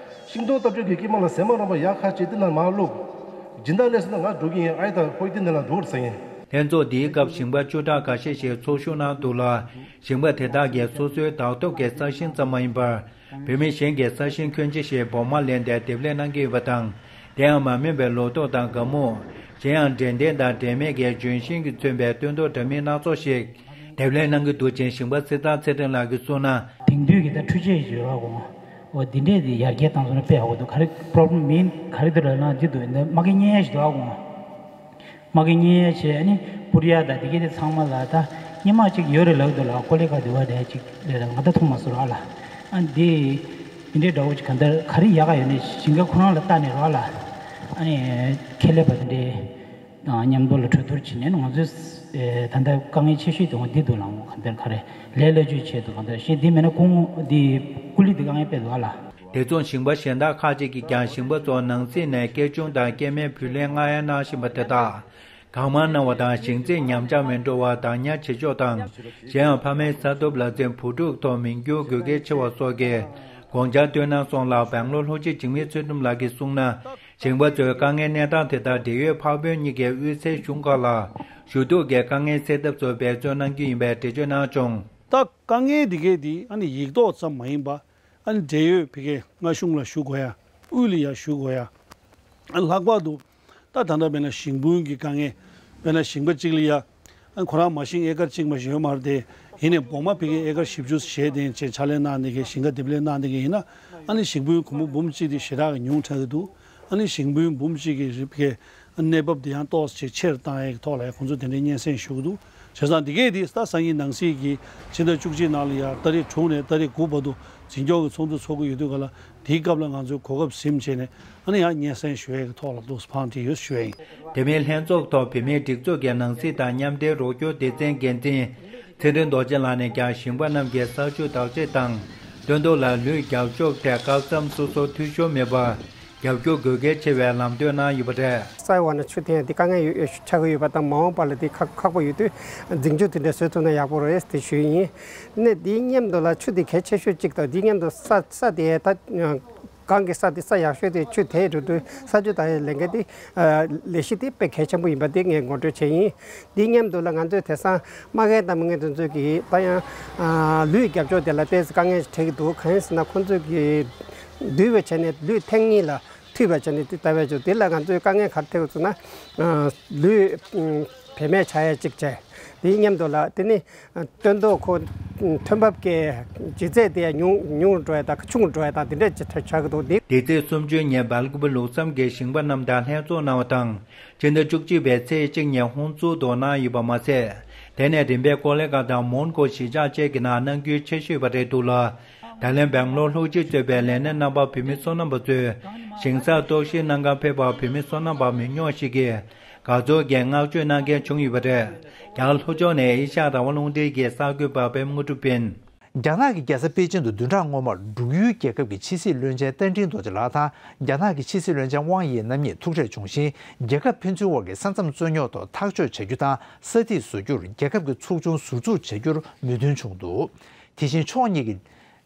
ཤིང་སྡོང་བཏབ་རྒྱུ་གི་སྐྱེས་མ་ལ་ཟས་མ་རག་པ་ཡག་ཁ་བྱེད་དེ་ན་མ་ལུག་སྦྱིན་བདག་སླེབས་སོང་ན་ང་འགྲོ་གི་ཡིན། ཨའི་ད་ཧོའི་དེ་འདི་ལ་འདུག་ཟེར་ཡིན། ལྷན་ཚོགས་འདིའི་སྐབས་ཞིང་པ་བཅུ་ཕྲག་འགའ་ཤས་ཤིག་ཚོགས་ཞུགས་གནང་འདུག་ལ། ཞིང་པ་དེ་དག་གིས་སོ་སོའི་བདག་ཐོབ་ཀྱི་ས་ཞིང་ཙམ་མ་ཡིན་པར། བོད་མི་གཞན་གྱི་ས་ཞིང་ཁྱོན་ཆེ་ཞིག་སྦོ་མ་ལེན་ཏེ་འདེབས་ལས་གནང་གི་ཡོད་པ་དང་། དེ་ཡང་མ་སྨིན་པའི་ལོ་ཏོག་དང་སྒ་སྨུག་གཞན་ཡང་འབྲས་ལྡན་དང་འབྲས་མེད་ཀྱི་ལྗོན་ཤིང་གིས་མཚོན་པའི་སྟོན་ཐོག་འདྲ་མིན་སྣ་ཚོགས་ཤིག་འདེབས་ལས་གནང་གི་འདུག་ཅིང་། ཞིང་པ་སྲིད་ཐར་ཚེ་རིང་ལགས་ཀྱིས་གསུངས་ན། དེང་དུས་ཀྱི་ད་འཕྲུལ་ཆས་ཡོད་ར་གོ། འོ་འདི་འདྲས་དེ་ཡར་རྒྱས་བཏང་སོང་ན་དཔེ་ཡག་པོ་འདུག་ག་རེ་པོ་རོབ་ལེམ་མིན་ག་རེ་འདུག་ལབ་ན། འདི་འདུག་འདི་མ་གི་གཉན་ཡ་ཞིག་འདུག་ཨ་གོ། མ་གི་གཉན་ཡ་བྱས། ཨ་ནི་སྤུར་ཡ་དང་དེ་གའི་དེ་ཚང་མ་ལ་ད་སྔོན་མ་ཅིག་ཡོད་རེད་ལབ་འདུག་ལ། ཀོ་ལི་ག་དེ་བ་དེ་ཅིག་རེད་ལ། ང་ད་མཐོང་མ་སོང་ར་ལ། ཨ་འདི་འདི་འདྲའི་འདྲ་བོ་ཅིག་ག་འདིར་ག་རེ་ཡག་ག་ཡོད་ནས་ཞིང་ཁ་ཁོ་རང་ལ་ལྟ་ནས་ར་ལ། ཨ་ནི་ཁེ་ལས་པ་དེ་འདྲའི་དང་མཉམ་དུ་ལ་གྲོས་བསྡུར་བྱས་ནས་ང་ཚོས་ད་ལྟ་དཀའ་ངལ་ཆེ་ཤོས་དེ་འོ་འདི་འདུག་ལ། འོ་ག་འདིར་ག་རེ་ལས་སླ་བཅོས་བྱས་འདུག་ག་འདིར་ཞེས་འདི་མེད་ན་ཁོང་འདི་ཀུ་ལི་འདི་དཀའ་ངལ་དཔེ་འདུག་ཨ་ལ། དེ་མཚུངས་ཞིང་པ་གཞན་དག་ཁག་ཅིག་གིས་ཀྱང་ཞིང་པ་ཚོ་ནང་སྲིད་ནས་སྐྱེ་ཆུང་དང་སྐྱེ་དམན་བུ་ལོན་མངགས་ཡ་གནང་བཞིན་པ་དེ་དག་གང་མང་གནང་བ་དང་། ཞིང་ཚད་ཉམས་ཆག་མི་འགྲོ་བར་བདག་ཉར་བྱེད་ཕྱོགས་དང་། གཞན་ཡང་ཕ་མའི་བསགས་ཐོབ་ལག་རྩལ་བུ་ཕྲུག་ཐོག་མིང་སྒྱུར་དགོས་གལ་ཆེ་བ་སོགས་ཀྱི་དགོངས་འཆར་བཏོན་གནང་སོང་ལ། སྦེང་ལོར་ལྷོ་སྤྱི་འཇིགས་མེད་ཚུལ་ཁྲིམས་ལགས་ཀྱིས་གསུངས་ན། ཞིང་པ་ཚོའི་དཀའ་ངལ་གནས་སྟངས་དེ་དག་འབྲེལ་ཡོད་འཕགས་བོད་གཉིས་ཀའི་དབུས་སའི་གཞུང་ཁག་ལ་ཞུ་གཏུག་གིས་དཀའ་ངལ་སེལ་ཐབས་སུ་འབད་བརྩོན་གནང་རྒྱུ་ཡིན་པའི་འགྲེལ་བརྗོད་གནང་བྱུང་། ད་དཀའ་ངལ་འདི་གས་འདི་ཨ་ནི་ཡིག་ཐོག་ཙམ་མ་ཡིན་པ། ཨ་ནི་འབྲེལ་ཡོད་ཕ་གིའི་མངའ་གཞུང་ལ་ཞུ་དགོས་ཡ། དབུས་ལ་ཡ་ཞུ་དགོས་ཡ། ཨ་ནི་ལྷག་པར་དུ་ད་ད་ལྟ་དཔེར་ན་ཞིང་དཔོན་གྱི་དཀའ་ངལ། དཔེར་ན་ཞིང་པ་གཅིག་ལ་ཡ། ཨ་ནི་ཁོ་རང་མ་ཤིང་ཨེ་ཀར་གཅིག་མ་ཞིག་ཡོད་མ་རེད་དེ། ཡིན་ནའི་སྦོ་མ་ཕ་གིའི་ཨེ་ཀར་བཞི་བཅུ་བཞེས་ཏེ་བྱས་ཕྱག་ལས་གནང་ནས་ཀྱི་ཞིང་ཁ་འདེབས་ལས་གནང་ནས་ཀྱི་ཡིན་ན། ཨ་ནི་ཞིང་དཔོན་གུང་པོ་འབུམ་གཅིག་དེ་ཞེ་དྲག་གི་ཉུང་དྲགས་ཀྱི་འདུག་ཨ་ནི་ཞིང་དཔོན་འབུམ་གཅིག་གི་རིགས་ཀྱི་གནས་བབ་དེ་ཡང་ཏོག་ཙམ་ཆེར་བཏང་ཡས་ཀྱི་ཐོག་ལ་ཡང་ཁོང་ཚོ་དེ་འདྲའི་སྙན་སེང་ཞུ་གི་འདུག་བྱས་ཙང་འདི་གས་དེ་ད་སང་ཉིན་ནང་སྲིད་ཀྱི་ཕྱི་ཟླ་བཅུ་གཅིག་ནང་ལ་ཡང་ཏ་རིག་དྲུག་ནས་ཏ་རིག་དགུ་བར་དུ་འཛིན་སྐྱོང་གི་ཚོགས་འདུ་ཚོགས་ཀྱི་ཡོད་དུས་ག་ལ། དེའི་སྐབས་ལ་ང་ཚོས་གོ་སྐབས་ཟིན་བྱས་ནས་ཨ་ནི་ཡང་སྙན་སེང་ཞུ་ཡས་ཀྱི་ཐོག་ལ་འདུག་སེ་ཕངས་ཏེ་ཡོད་ཞུ་ཡས་ཡིན། དེ་མིན་ལྷན་ཚོགས་ཐོག་བོད་མིའི་སྒྲིག་འཛུགས་ཀྱི་ནང་སྲིད་དང་མཉམ་འབྲེལ་རོགས་སྐྱོར་སྡེ་ཚན་འགན་འཛིན་ཚེ་རིང་རྡོ་རྗེ་ལགས་ནས་ཀྱང་ཞིང་པ་རྣམས་ཀྱི་ས་ཆུ་བདག་གཅེས་དང་སྟོན་ཐོག་ལ་ལུད་རྒྱབ་སྐྱོར་ཐད་སྐབས་མཚམས་སོ་སོར་འཐུས་ཤོར་མེད་པར་རྒྱབ་སྐྱོར་དགོས་གལ་ཆེ་བའི་ལམ་སྟོན་གནང་ཡོད་པ་རེད། ས་ཡི་བར་ན་ཆུ་འཐེན་ཡ་དེ་དཀའ་ངལ་ཡོད་ཡོད་ཆགས་ཀྱི་ཡོད་པ་དང་། མ་འོངས་པ་ལ་དེ་ཁག་ཁག་པོ་ཡོད་དུས་འཛིན་སྐྱོང་དེ་འདྲ་བཟོ་ཐུབ་ན་ཡག་པོ་རེད་དེ་ཞུ་ཡི་ཡིན། ནས་དེའི་མཉམ་དུ་ལ་ཆུ་དེ་གལ་ཆེ་ཤོས་གཅིག་དང་། དེའི་མཉམ་དུ་ས་ས་དེ་ད་གང་གི་ས་དེ་ས་ཡག་ཤོས་དེ་ཆུ་དེ་འགྲོ་དུས་ས་ཆུ་དང་ལས་འགན་དེ་ལས་གཞི་དེ་དཔེ་གལ་ཆེན་པོ་ཡིན་པ་དེ་ངས་ངོ་སྤྲོད་བྱས་ཡིན། དེའི་མཉམ་དུ་ལ་ང་ཚོས་དེང་སང་མ་རྒན་དང་མི་རྒན་དེ་ཚོས་ཀྱིས་ད་ཡང་ལུད་རྒྱབ་སྐྱོར་དེ་ལ་ཏོག་ཙམ་དཀའ་ངལ་འཕྲད་ཀྱི་འདུག་གང་ཡིན་ཟེར་ན་ཁོང་ཚོས་ཀྱིས་འདུལ་བའི་བྱས་ནས་ལུད་ཐེངས་གཉིས་ལ་མཐུད་པ་བྱས་ནས་དེ་ལྟ་བས་ཆོག་དེ་ལ་ང་ཚོས་དཀའ་ངལ་ག་རེ་འཕྲད་ཀྱི་འདུག་ཟེར་ན། ལུད་བེད་མེད་ཆགས་ཡ་གཅིག་བྱས། དེའི་མཉམ་དུ་ལ་དེ་ནི་སྟོན་ཐོག་ཁོ་ཐོན་འབབ་ཀྱི་ལྗིད་ཚད་དེ་ཉུང་ཉུང་རུ་འགྲོ་ཡ་དང་ཆུང་རུ་འགྲོ་ཡ་དང་དེ་འདྲ་ཅིག་ཆགས་ཀྱི་འདུག་འདི། འདི་ཚེས་སུམ་ཅུ་ཉིན་སྦེལ་ཀོབ་ལུགས་བསམ་གྱི་ཞིང་པ་རྣམས་དང་ལྷན་ཚོགས་གནང་བ་དང་། ཕྱི་ཟླ་བཅུ་གཅིག་པའི་ཚེས་གཅིག་ཉིན་ཧུན་སུར་དུ་གནང་ཡོད་པ་མ་ཟད། དེ་ནས་རིམ་པས་ཀོ་ལི་གྷལ་དང་མོན་གྷོ་གཞིས་ཆགས་བཅས་ཀྱི་ནང་གནང་རྒྱུའི་འཆར་གཞི་ཡོད་པ་རེད་འདུག་ལ། ད་ལན་སྦེང་ལོར་ལྷུ་ཅི་གཙོས་པའི་ལས་སྣེ་རྣམ་པ་བོད་མི་སོ་ནམ་པ་ཚོའི་ཞིང་སར་རྟོག་ཞིབ་གནང་གར་ཕེབས་པར་བོད་མི་སོ་ནམ་པ་མི་ཉུང་ཞིག་གིས་དགའ་ཚོར་གྱི་བསྔགས་བརྗོད་གནང་མཁན་བྱུང་ཡོད་པ་རེད། རྒྱ་གར་ལྷོ་ཕྱོགས་ནས་ཨེ་ཤ་ཡ་རང་དབང་རླུང་འཕྲིན་གྱི་གསར་འགོད་པ་པད་མ་དངོས་གྲུབ་ཡིན། རྒྱ་ནག་གི་རྒྱལ་ས་པེ་ཅིང་དུ་བདུན་ཕྲག་སྔོན་མར་འབྲུག་ཡུལ་རྒྱལ་ཁབ་ཀྱི་ཕྱི་སྲིད་བློན་ཆེན་རྟ་མགྲིན་རྡོ་རྗེ་ལགས་དང་རྒྱ་ནག་གི་ཕྱི་སྲིད་བློན་ཆེན་ཝང་དབྱི་རྣམ་གཉིས་ཐུག་འཕྲད་བྱུང་ཞིང་། རྒྱལ་ཁབ་ཕན་ཚུན་དབར་གྱི་ས་མཚམས་རྩོད་རྙོག་ཐོག་ཐག་གཅོད་བྱ་རྒྱུ་དང་ས་ཐིག་བཟོ་རྒྱུར་རྒྱལ་ཁབ་ཀྱི་ཚོགས་ཆུང་ཟུར་འཛུགས་བྱ་རྒྱུར་མོས་མཐུན་བྱུང་འདུག་དེ་བཞིན་ཕྱོགས་གཉིས་ཀྱི་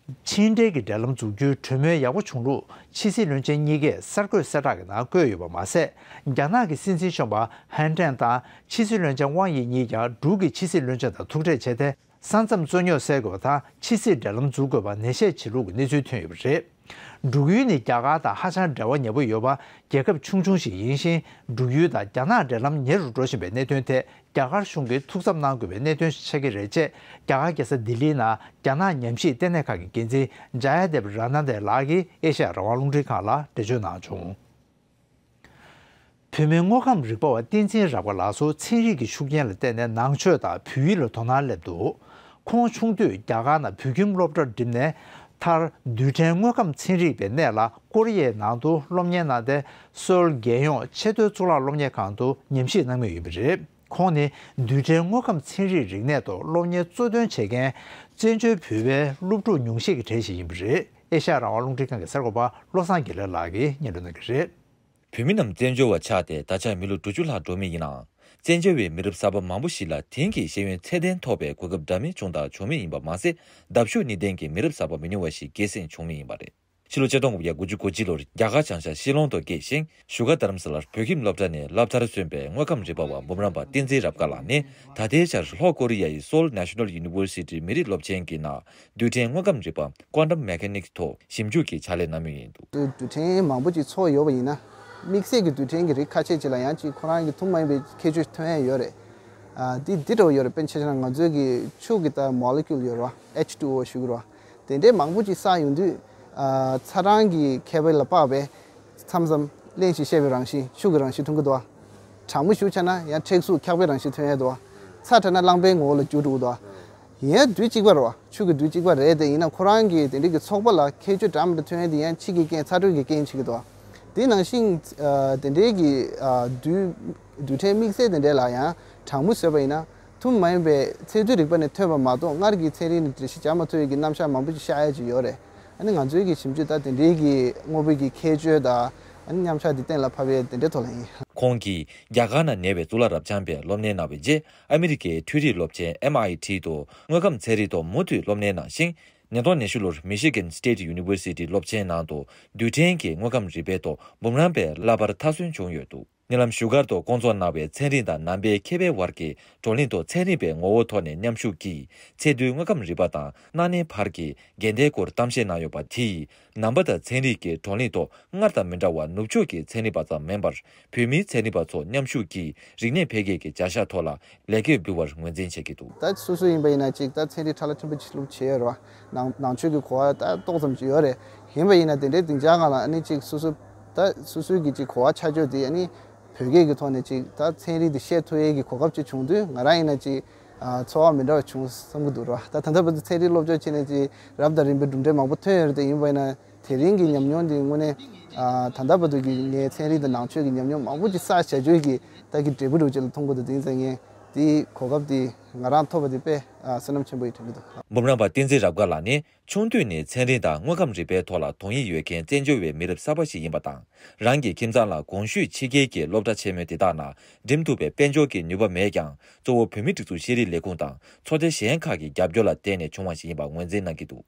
ཕྱི་འབྲེལ་གྱི་འབྲེལ་ལམ་འཛུགས་རྒྱུའི་གྲོས་མོལ་ཡག་པོ་བྱུང་ལུགས་ཕྱི་སྲིད་བློན་ཆེན་གཉིས་ཀས་གསར་འགོད་གསལ་བསྒྲགས་ཀྱི་ནང་བཀོད་ཡོད་པ་མ་ཟད། རྒྱ་ནག་གི་སྲིད་འཛིན་གཞོན་པ་ཧན་ཀྲེང་དང་ཕྱི་སྲིད་བློན་ཆེན་ཝང་ཡི་གཉིས་ཀྱང་འབྲུག་གི་ཕྱི་སྲིད་བློན་ཆེན་དང་ཐུག་འཕྲད་བྱས་ཏེ། ས་མཚམས་རྩོད་རྙོག་སེལ་དགོས་པ་དང་ཕྱི་སྲིད་འབྲེལ་ལམ་འཛུགས་དགོས་པ་ནན་བཤད་བྱེད་ལུགས་ཀྱི་གནས་ཚུལ་ཐོན་ཡོད་པ་རེད། འབྲུག་ཡུལ་ནི་རྒྱ་གར་དང་ཧ་ཅང་འབྲེལ་བ་ཉེ་པོ་ཡོད་པ་རྒྱལ་ཁབ་ཆུང་ཆུང་ཞིག་ཡིན་ཞིང་། འབྲུག་ཡུལ་དང་རྒྱ་ནག་འབྲེལ་ལམ་ཉེ་རུ་འགྲོ་བཞིན་པའི་གནད་དོན་ཐད་རྒྱ་གར་གཞུང་གིས་ཐུགས་འཚབ་གནང་དགོས་པའི་གནད་དོན་ཞིག་ཆགས་ཀྱི་རེད་ཅེས་རྒྱ་གར་རྒྱལ་ས་ལྡི་ལིའི་ནང་རྒྱ་ནག་ཉམས་ཞིབ་ལྟེ་གནས་ཁང་གི་འགན་འཛིན་ཇཱ་ཡ་དེབ་ར་ནན་དེ་ལགས་ཀྱིས་ཨེ་ཤ་ཡ་རང་དབང་རླུང་འཕྲིན་ཁང་ལ་འགྲེལ་བརྗོད་གནང་བྱུང་། བོད་མིའི་དངོས་ཁམས་རིག་པ་བ་བསྟན་འཛིན་རབ་དགའ་ལགས་སུ་ཚན་རིག་གི་ཤུགས་རྐྱེན་ལ་བརྟེན་ནས་ནང་ཆོས་དང་བོད་ཡིག་ལ་དོ་སྣང་སླེབས་འདུག་ཁོང་ཆུང་དུས་རྒྱ་གར་ནང་བོད་ཁྱིམ་སློབ་གྲྭར་འགྲིམས་ནས། མཐར་རྡུལ་ཕྲན་དངོས་ཁམས་ཚན་རིག་པའི་གནས་ལ་ཀོ་རི་ཡའི་ནང་དུ་སློབ་གཉེར་གནང་སྟེ། སོལ་རྒྱལ་ཡོངས་ཆེས་མཐོའི་གཙུག་ལག་སློབ་གཉེར་ཁང་དུ་ཉམས་ཞིབ་གནང་མུས་ཡིན་པ་རེད། ཁོང་ནི་རྡུལ་ཕྲན་དངོས་ཁམས་ཚན་རིག་རིག་གནས་ཐོག་སློབ་གཉེར་གཙོ་འདོན་བྱེད་མཁན་བཙན་བྱོལ་བོད་པའི་སློབ་ཕྲུག་ཉུང་ཤས་ཀྱི་གྲས་ཤིག་ཡིན་པ་རེད། ཨེ་ཤ་ཡ་རང་དབང་རླུང་འཕྲིན་ཁང་གི་གསར་འགོད་པ་བློ་བཟང་དགེ་ལེགས་ལགས་ཀྱིས་སྙན་སྒྲོན་གནང་གི་རེད། བོད་མི་རྣམས་བཙན་བྱོལ་བ་ཆགས་ཏེ་ད་ཆ་མི་ལོ་དྲུག་ཅུ་ལྷག་འགྲོ་མུས་ཡིན་ནའང་། བཙན་བྱོལ་བའི་མི་རབས་གསར་པ་མང་པོ་ཞིག་ལ་དེང་གི་ཤེས་ཡོན་ཚད་ལྡན་ཐོབ་པའི་གོ་སྐབས་འདྲ་མིན་བྱུང་དང་འབྱུང་མུས་ཡིན་པ་མ་ཟད། འདབ་གཤོག་གཉིས་ལྡན་གྱི་མི་རབས་གསར་པ་མི་ཉུང་བ་ཞིག་སྐྱེད་སྲིང་བྱུང་མུས་ཡིན་པ་རེད། ཕྱི་ལོ་ཆིག་སྟོང་དགུ་བརྒྱ་དགུ་བཅུ་གོ་གཅིག་ལོར་རྒྱ་གར་བྱང་ཤར་ཤི་ལོང་དུ་སྐྱེས་ཤིང་། བཞུགས་སྒར་རྡ་རམ་ས་ལར་བོད་ཁྱིམ་སློབ་གྲྭ་ནས་སློབ་མཐར་སོན་པའི་དངོས་ཁམས་རིག་པ་བ་འབུམ་རམས་པ་བསྟན་འཛིན་རབ་དགའ་ལགས་ནི། ད་ལྟའི་ཆར་ལྷོ་ཀོ་རི་ཡའི་སོལ་National University མི་རིགས་སློབ་ཆེན་གྱི་ནང་རྡུལ་ཕྲན་དངོས་ཁམས་རིག་པ་Quantum Mechanics ཐོག་ཞིབ་འཇུག་གི་ཕྱག་ལས་གནང་མུས་ཡིན་འདུག་རྡུལ་ཕྲན་མང་པོ་ཅིག་ཚོགས་ཡོད་པ་ཡིན་ན། དམིགས་བསལ་གྱི་རྡུལ་ཕྲན་གྱི་རིགས་ཁ་ཤས་ཅིག་ལ་ཡང་ཅིག་ཁོ་རང་གི་ཐུན་མོང་མ་ཡིན་པའི་ཁྱད་ཆོས་ཐོན་ཡ་ཡོད་རེད། ཨ་འདི་འདི་འདྲ་བོ་ཡོད་རེད། དཔེར་ན་ཆ་བཞག་ན་ང་ཚོའི་གི་ཆུ་གི་ད་molecule ཡོད་རེད་བ། H two O ཞུ་གི་རེད་བ། དེ་འདྲའི་མང་པོ་ཅིག་བསགས་ཡོང་དུས། ཨ་ཚ་གྲང་གི་ཁྱད་པར་ལ་དཔག་པའི་མཚམས་མཚམས་རླན་ཞིང་གཤེར་བའི་རང་བཞིན་ཆུ་གི་རང་བཞིན་མཐོང་གི་འདུག་བ། གྲང་མོ་ཞེ་པོ་ཆགས་ན་ཡང་མཁྲེགས་གཟུགས་འཁྱག་པའི་རང་བཞིན་ཐོན་ཡ་འདུག་བ། ཚ་དྲགས་ན་རླངས་པའི་ངོ་བོ་ལ་འགྱུར་འགྲོ་གི་འདུག་བ། ཡིན་ཡང་རྡུལ་གཅིག་པ་རེད་བ། ཆུ་གི་རྡུལ་གཅིག་པ་རེད་དེ། ཡིན་ན་ཁོ་རང་གི་དེ་འདྲའི་གི་ཚོགས་པ་ལ་ཁྱད་ཆོས་འདྲ་མི་འདྲ་ཐོན་ཡ་དེ་ཡང་ཕྱི་གི་རྐྱེན་ཚ་དྲོད་ཀྱི་རྐྱེན་བྱེད་ཀྱི་འདུག་བ། དེ་ནང་བཞིན་ཨ་དེ་འདྲའི་གི་ཨ་རྡུལ་རྡུལ་ཕྲན་དམིགས་བསལ་དེ་འདྲའི་ལ་ཡང་གྲང་མོ་བཟོས་པ་ཡིན་ན། ཐུན་མོང་མ་ཡིན་པའི་ཚད་རྡུལ་རིག་པ་ནས་ཐོན་པ་མ་གཏོགས་སྔར་གྱི་ཚན་རིག་ནས་འགྲེལ་བཤད་རྒྱག་མ་ཐུབ་པའི་གི་རྣམ་གཞག་མང་པོ་ཅིག་ཤར་ཡ་ཅིག་ཡོད་རེད། ཨ་ནི་ང་ཚོའི་གི་ཞིབ་འཇུག་ད་དེ་འདྲའི་གི་དངོས་པོའི་གི་ཁྱད་ཆོས་དང་ཨ་ནི་རྣམ་གཞག་འདི་གཏན་ལ་ཕབ་པའི་དེ་འདྲའི་ཐོག་ལ་ཡིན། ཁོང་གིས་རྒྱ་གར་ནང་ཉེ་བའི་གཙུག་ལག་རབ་འབྱམས་པའི་སློབ་གཉེར་གནང་བའི་རྗེས། ཨ་མི་རི་ཀའི་འཕྲུལ་རིག་སློབ་ཆེན་M I T དུ་དངོས་ཁམས་ཚན་རིག་ཐོག་མུ་མཐུད་སློབ་གཉེར་གནང་ཞིང་། ཉིས་སྟོང་ཉི་ཤུ་ལོར་Michigan State University སློབ་ཆེན་ནང་དུ་རྡུལ་ཕྲན་གྱི་དངོས་ཁམས་རིག་པའི་ཐོག་འབུམ་རམས་པའི་བསླབ་པར་མཐར་སོན་བྱུང་ཡོད་འདུག་ཉེ་ལམ་བཞུགས་སྒར་དུ་བསྐོང་ཚོགས་གནང་བའི་ཚན་རིག་དང་ནང་པའི་མཁས་པའི་དབར་གྱི་བགྲོ་གླེང་ཐོག་ཚན་རིག་པའི་ངོ་བོ་ཐོག་ནས་མཉམ་ཞུགས་ཀྱིས་ཚད་རྡུལ་དངོས་ཁམས་རིག་པ་དང་སྣ་ནས་བར་གྱི་འགལ་ཟླའི་སྐོར་གཏམ་བཤད་གནང་ཡོད་པ་དེས། ནང་པ་དང་ཚན་རིག་གི་བགྲོ་གླེང་ཐོག་སྔར་དང་མི་འདྲ་བར་ནུབ་ཕྱོགས་ཀྱི་ཚན་རིག་པ་ཙམ་མིན་པར། བོད་མིའི་ཚན་རིག་པ་ཚོ་མཉམ་ཞུགས་ཀྱིས་རིག་གནས་འཕེལ་རྒྱས་ཀྱི་བྱ་གཞག་ཐོག་ལ་ལེགས་སྐྱེས་འབུལ་བར་ངོས་འཛིན་བྱེད་ཀྱི་འདུག་ད་སོ་སོ་ཡིན་པ་ཡིན་ན་ཅིག་ད་ཚན་རིག་ཕྲ་ལ་ཕྲན་བུ་ཅིག་སློབ་བྱས་ཡོད་རེད་བ། ནང་ནང་ཆོས་ཀྱི་གོ་བ་ད་ཏོག་ཙམ་ཅིག་ཡོད་རེད། ཡིན་པ་ཡིན་ན་དེ་འདྲའི་སྡིངས་ཆ་སྒང་ལ་ཨ་ནི་ཅིག་སོ་སོ་ད་སོ་སོའི་གི་ཅིག་གོ་བ་ཆ་འཇོག་དེ་ཨ་ནི་བོད་སྐད་ཀྱི་ཐོག་ནས་ཅིག་ད་ཚན་རིག་དེ་བཤད་ཐུབ་ཡས་ཀྱི་གོ་སྐབས་ཅིག་བྱུང་དུས། ང་རང་ཡིན་ན་ཅིག་ཨ་ཚོར་བ་མི་འདྲ་བ་བྱུང་བསམ་གྱི་འདུག་ར། ད་ད་ལྟ་བར་དུ་ཚན་རིག་སློབ་སྦྱོང་བྱས་ནས་ཅིག་རབ་དང་རིམ་པའི་གྲུབ་འབྲས་མང་པོ་ཐོན་ཡོད་རེད་དེ། ཡིན་པ་ཡིན་ན་དེ་རིང་གི་ཉམས་མྱོང་འདི་དངོས་གནས་ཨ་ད་ལྟ་བར་དུ་གི་ངའི་ཚན་རིག་དང་ནང་ཆོས་ཀྱི་ཉམས་མྱོང་མང་པོ་ཅིག་བསགས་བྱ་རྒྱུ་གི་ད་གི་འབྲས་བུ་འདྲ་བོ་ཅིག་ལ་མཐོང་གི་འདུག་དེ་ཡིན་ཙང་ངས་དེའི་གོ་སྐབས་དེ་ང་རང་ཐོབ་པ་དེ་དཔེ་ཨ་བསོད་ནམས་ཆེན་པོ་ཡིན་དྲན་གྱི་འདུག་འབུམ་རམས་པ་བསྟན་འཛིན་རབ་དགའ་ལགས་ནི། ཆུང་དུས་ནས་ཚན་རིག་དང་དངོས་ཁམས་རིག་པའི་ཐོག་ལ་དོན་ཡིད་ཡོད་མཁན་བཙན་བྱོལ་བའི་མི་རབས་གསར་པ་ཞིག་ཡིན་པ་དང་། རང་གི་ཁྱིམ་ཚང་ལ་གོང་ཞུས་ཕྱི་རྒྱལ་གྱི་སློབ་གྲྭ་ཆེན་མོ་དེ་དག་ནང་འགྲིམ་ཐུབ་པའི་དཔལ་འབྱོར་གྱི་ནུས་པ་མེད་ཀྱང་། གཙོ་བོ་བོད་མིའི་སྒྲིག་འཛུགས་ཤེས་རིག་ལས་ཁུངས་དང་ཚོགས་སྡེ་གཞན་ཁག་གི་རྒྱབ་སྐྱོར་ལ་བརྟེན་ནས་བྱུང་བ་ཞིག་ཡིན་པ་ངོས་འཛིན་གནང་གི་འདུག་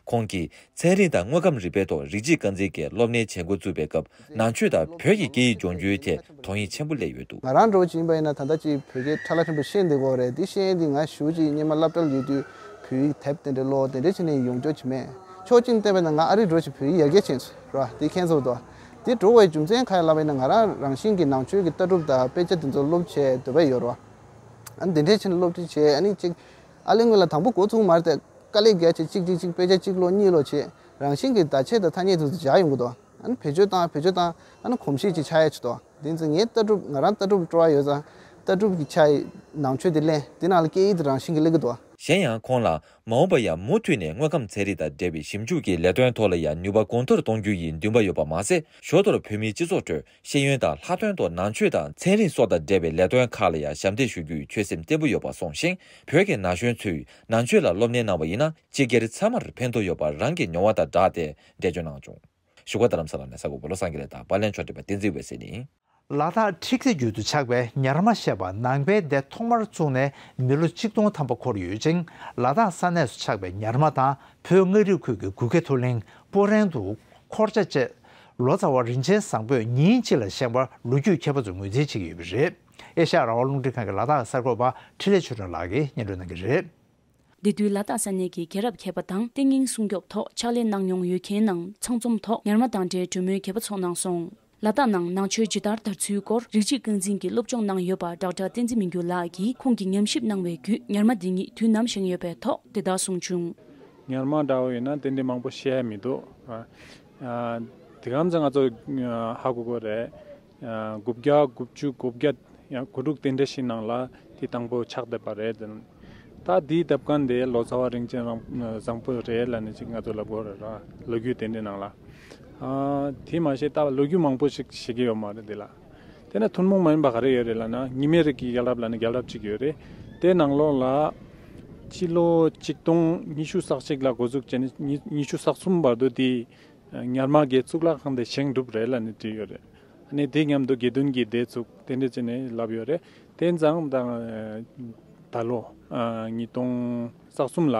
ཁོང་གིས་ཚན་རིག་དང་དངོས་ཁམས་རིག་པའི་ཐོག་རིགས་གཅིག་རྐང་འཛིན་གྱི་སློབ་གཉེར་བྱེད་འགོ་བཙུགས་པའི་སྐབས། ནང་ཆོས་དང་བོད་ཀྱི་སྐད་ཡིག་སྦྱོང་རྒྱུའི་ཐད་དོན་ཡིད་ཆེན་པོ་སླེབས་ཡོད་འདུག་ང་རང་འདྲ་བོ་ཅིག་ཡིན་པ་ཡིན་ན་ད་ལྟ་ཅིག་བོད་སྐད་ཕྲ་ལ་ཕྲན་བུ་ཤེས་བསྡད་ཀྱི་ཡོད་རེད། འདི་ཤེས་ཡོན་འདི་ང་གཞུག་ཅིག་སྔོན་མ་སློབ་གྲྭ་ལ་ཡོད་དུས་བོད་ཡིག་དེབ་དེ་འདྲ་ཀློག་དེ་འདྲ་བྱས་ནས་ཡོང་རྒྱུ་ཅིག་མེད། ཕྱོགས་གཅིག་ནས་བལྟས་པ་ཡིན་ན་ང་ཨ་རི་འདྲ་བོ་ཅིག་བོད་ཡིག་ཡར་རྒྱས་ཕྱིན་སོང་ར། དེ་མཁྱེན་ཚར་འདུག་དེ་འགྲོ་བའི་རྒྱུ་མཚན་གང་ཡིན་ལབ་པ་ཡིན་ན། ང་རང་རང་བཞིན་གྱིས་ནང་ཆོས་ཀྱི་ལྟ་གྲུབ་དང་དཔེ་ཆ་དེ་ཚོ་སློབ་བྱེད་འདོད་པ་ཡོད་ར། ཨ་ནི་དེ་འདྲས་བྱས་ནས་སློབ་ཁྲིད་བྱས། ཨ་ནི་ཅིག་ཨ་ལས་སྔོན་ལ་དང་པོ་འགོ་ཚུགས་མ་རེད་དེ། དཀའ་ལས་རྒྱག་བྱས་གཅིག་གཅིག་གཅིག་དཔེ་ཆ་གཅིག་ཀློག་གཉིས་ཀློག་བྱས། རང་བཞིན་གྱིས་བརྡ་ཆད་དང་ཐ་སྙད་དེ་ཚོ་སྦྱར་ཡོང་གི་འདུག་ཨ་ནི་བེད་སྤྱོད་བཏང་བེད་སྤྱོད་བཏང་། ཨ་ནི་གོམས་གཤིས་ཅིག་ཆགས་ཡ་ཅིག་འདུག་དེ་ཚོ་ངའི་ལྟ་གྲུབ། ང་རང་ལྟ་གྲུབ་སྤྲོ་བ་ཡོད་ཙང་ལྟ་གྲུབ་ཀྱི་ཆ་ཡི་ནང་ཆོས་དེ་ལེན། དེ་ནང་ལ་སྐད་ཡིག་དེ་རང་བཞིན་གྱིས་སླེབས་ཀྱི་འདུག་གཞན་ཡང་ཁོང་ལ་མ་འོངས་པ་ཡང་མུ་མཐུད་ནས་དངོས་ཁམས་ཚན་རིག་དང་འབྲེལ་བའི་ཞིབ་འཇུག་གི་ལས་དོན་ཐོག་ལ་ཡང་ནུས་པ་གོང་མཐོར་གཏོང་རྒྱུ་ཡི་འདུན་པ་ཡོད་པ་མ་ཟད། ཞོར་དུ་བོད་མིའི་སྤྱི་ཚོགས་ཁྲོད་ཤེས་ཡོན་དང་ལྷག་དོན་དུ་ནང་ཆོས་དང་ཚན་རིག་སོགས་དང་འབྲེལ་བའི་ལས་དོན་ཁག་ལ་ཡང་ཞབས་འདེགས་ཞུ་རྒྱུའི་ཆོད་སེམས་བརྟན་པོ་ཡོད་པ་གསུངས་ཤིང་། བོད་ཀྱི་ན་གཞོན་ཚོས་ནང་ཆོས་ལ་སློབ་གཉེར་གནང་བ་ཡིན་ན་སྤྱི་སྒེར་ཚང་མར་ཕན་ཐོགས་ཡོད་པར་རང་གི་མྱོང་བ་དང་སྦྲགས་ཏེ་འགྲེལ་བརྗོད་གནང་བྱུང་། བཞུགས་སྒར་རྡ་རམ་ས་ལ་ནས་གསར་འགོད་པ་བློ་བཟང་དགེ་ལེགས་དང་པར་ལེན་ཕྱོགས་སྒྲིག་པ་བསྟན་འཛིན་འོད་ཟེར་ནས། ལ་དྭགས་ཁྲི་ཀའི་རྒྱུད་དུ་ཆགས་པའི་ཉར་མ་ཞེས་པ་ནང་པའི་སྡེ་ཐོག་མར་བཙུགས་ནས་མི་ལོ་ཆིག་སྟོང་ཐམ་པ་འཁོར་ཡོད་ཅིང་། ལ་དྭགས་ས་གནས་སུ་ཆགས་པའི་ཉར་མ་དང་བོད་མངའ་རིས་ཁུལ་གྱི་གུ་གེ་མཐོ་གླིང་སྤུ་ཧྲེང་དུ་འཁོར་ཆ་བཅས་ལོ་ཙཱ་བ་རིན་ཆེན་བཟང་པོས་ཉིན་གཅིག་ལ་བཞེངས་པར་ལོ་རྒྱུས་མཁས་པ་ཚོས་ངོས་འཛིན་བྱེད་ཀྱི་ཡོད་པ་རེད། ཨེ་ཤ་ཡ་རང་དབང་རླུང་འཕྲིན་ཁང་གི་ལ་དྭགས་གསར་འགོད་པ་འཕྲིན་ལས་ཆོས་སྒྲོན་ལགས་ཀྱིས་སྙན་སྒྲོན་གནང་གི་རེད། དེ་དུས་ལ་དྭགས་ས་གནས་ཀྱི་རྒྱལ་རབས་མཁས་པ་དང་ཏིང་ངེ་འཛིན་སྲུང་སྐྱོབ་ཐོག་ཕྱག་ལས་གནང་མྱོང་ཡོད་མཁན་རྣམས་ཚང་འཛོམས་ཐོག་ཉར་མ་དང་འབྲེལ་གྲོས་མོལ་རྒྱས་པ་ཚོགས་གནང་སོང་། ལ་དྭགས་ནང་ནང་ཆོས་ཇི་ལྟར་དར་ཚུལ་སྐོར་རིགས་གཅིག་རྐང་འཛིན་གྱི་སློབ་སྦྱོང་གནང་ཡོད་པ་ཌོག་ཊར་བསྟན་འཛིན་མི་འགྱུར་ལགས་ཀྱིས་ཁོང་གིས་ཉམས་ཞིབ་གནང་བའི་བརྒྱུད་ཉར་མ་འདི་ཉིད་དུས་ནམ་བཞེངས་ཡོད་པའི་ཐོག་དེ་ལྟར་གསུངས་བྱུང་། ཉར་མ་འདྲ་བོ་ཡིན་ན་དེ་འདྲའི་མང་པོ་བཤད་ཡ་མི་འདུག་ཨ། ཨ། དེ་གམ་ཚང་ང་ཚོ་ཧ་གོ་གོ་རེད། དགུ་བརྒྱ་དགུ་བཅུ་གོ་བརྒྱད་ཡང་དགུ་དྲུག་དེ་འདྲ་ཞིག་ནང་ལ་དེ་དང་པོ་ཆགས་བསྡད་པ་རེད། ད་དེའི་སྡེབ་ཁང་དེ་ལོ་ཙཱ་བ་རིན་ཆེན་རང་བཟང་པོ་རེད་ལབ་ནས་ཅིག་ང་ཚོ་ལབ་དགོས་རེད་ར། ལོ་རྒྱུས་དེ་འདྲའི་ནང་ལ། ཨ། དེ་མ་ཤེས་ད་ལོ་རྒྱུས་མང་པོ་ཞིག་ཤེས་ཀྱི་ཡོད་མ་རེད་འདི་ལ། དེ་ནས་ཐུན་མོང་མ་ཡིན་པ་ག་རེ་ཡོད་རེད་ལབ་ན་ཉི་མའི་རིགས་ཀྱི་རྒྱལ་རབས་ལབ་ནས་རྒྱལ་རབས་གཅིག་ཡོད་རེད། དེ་ནང་ལོགས་ལ་ཕྱི་ལོ་ཆིག་སྟོང་ཉི་ཤུ་རྩ་གཅིག་ལ་འགོ་འཛུགས་བྱས་ནས་ཉི་ཉི་ཤུ་རྩ་གསུམ་བར་དུ་དེ་ཉར་མ་གི་གཙུག་ལག་ཁང་དེ་བཞེངས་གྲུབ་རེད་ལབ་ནས་བྲིས་ཡོད་རེད། ཨ་ནི་དེ་མཉམ་དུ་དགེ་འདུན་གྱི་སྡེ་བཙུགས་དེ་འདྲ་བྱས་ནས་ལབ་ཡོད་རེད། དེ་ཙང་ད་ད་ལོ་ཉིས་སྟོང་རྩ་གསུམ་ལ་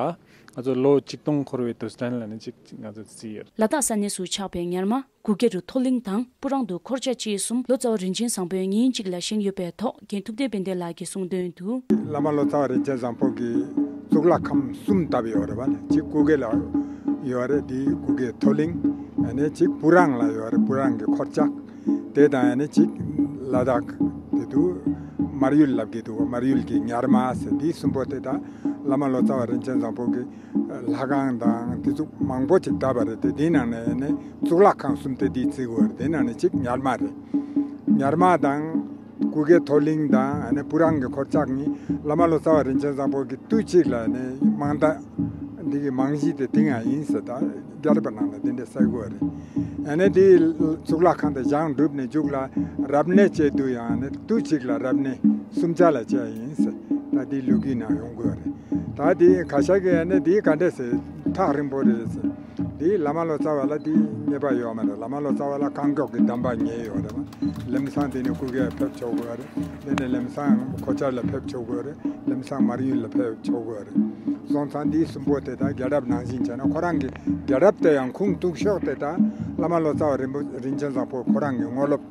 ང་ཚོ་ལོ་ཆིག་སྟོང་འཁོར་བའི་དུས་དྲན་ལབ་ནས་ཅིག་ང་ཚོ་བརྩིས་ཡོད་རེད། ལ་དྭགས་ས་གནས་སུ་ཆགས་པའི་ཉར་མ་གུ་གེ་རུ་མཐོ་གླིང་དང་སྤུ་རང་དུ་འཁོར་ཆ་བཅས་གསུམ་ལོ་ཙཱ་བ་རིན་ཆེན་བཟང་པོས་ཉིན་གཅིག་ལ་བཞེངས་ཡོད་པའི་ཐོག་རྒན་ཐུབ་བསྟན་དཔལ་ལྡན་ལགས་ཀྱིས་གསུངས་དོན་དུ། བླ་མ་ལོ་ཙཱ་བ་རིན་ཆེན་བཟང་པོ་གིས་གཙུག་ལག་ཁང་གསུམ་བཏབ་ཡོད་རེད་བ། གཅིག་གུ་གེ་ལ་ཡོད་རེད། དེ་གུ་གེ་མཐོ་གླིང་། ཨ་ནི་གཅིག་སྤུ་རང་ལ་ཡོད་རེད། སྤུ་རང་གི་འཁོར་ཆ། དེ་དང་ཨ་ནི་གཅིག་ལ་དྭགས་དེ་དུ་མར་ཡུལ་ལབ་ཀྱི་འདུག་མར་ཡུལ་གྱི་ཉར་མ་ཟེར། དེ་གསུམ་པོ་དེ་དག་བླ་མ་ལོ་ཙཱ་བ་རིན་ཆེན་བཟང་པོ་གིས་ལྷ་ཁང་དང་དེ་ཚོ་མང་པོ་ཅིག་བཏབ་པ་རེད། དེ་དེའི་ནང་ནས་ནི་གཙུག་ལག་ཁང་གསུམ་དེ་དེའི་རྩིག་པ་རེད། དེའི་ནང་ནས་གཅིག་ཉར་མ་རེད། ཉར་མ་དང་གུ་གེ་མཐོ་གླིང་དང་ཨ་ནི་སྤུ་རང་གི་འཁོར་ཆ་གཉིས་བླ་མ་ལོ་ཙཱ་བ་རིན་ཆེན་བཟང་པོ་གིས་དུས་གཅིག་ལ་ནི་མང་ད་འདི་གི་རྨང་གཞི་དེ་དེ་ང་ཡིན་ཟེར། ད་རྒྱལ་རབས་ནང་ལ་དེ་འདྲ་གསལ་པོ་རེད། ཨ་ནི་དེའི་གཙུག་ལག་ཁང་དེ་བཞེངས་གྲུབ་ནས་མཇུག་ལ་རབ་གནས་བྱས་དུས་ཡང་ནི་དུས་གཅིག་ལ་རབ་གནས་གསུམ་ཆ་ལ་བྱས་ཡིན་ཟེར། ད་དེའི་ལོ་རྒྱུས་ནང་ཡོང་དགོས་རེད། ད་དེ་ཁ་ཤས་ཀྱིས་ཨ་ནི་དེ་ག་འདྲས་ཟེར་ཐག་རིང་པོ་རེད་ཟེར། དེ་བླ་མ་ལོ་ཙཱ་བ་ལ་དེ་ངེས་པ་ཡོད་མ་རེད། བླ་མ་ལོ་ཙཱ་བ་ལ་རྐང་མགྱོགས་ཀྱི་གདམས་པ་ཉེ་ཡོད་རེད་བ། ལམ་སང་དེ་ནས་གུ་གེ་ཕེབས་ཆོག་གི་རེད། དེ་ནས་ལམ་སང་ཁོ་ཆར་ལ་ཕེབས་ཆོག་གི་རེད། ལམ་སང་མར་ཡུལ་ལ་ཕེབས་ཆོག་གི་རེད། སོང་ཙང་དེ་གསུམ་པོ་དེ་དག་རྒྱལ་རབས་ནང་བཞིན་བྱས་ན་ཁོ་རང་གི་རྒྱལ་རབས་དེ་ཡང་ཁུངས་གཏུགས་ཕྱོགས་དེ་དག་བླ་མ་ལོ་ཙཱ་བ་རིན་པོ་རིན་ཆེན་བཟང་པོ་ཁོ་རང་གི་དངོས་སློབ་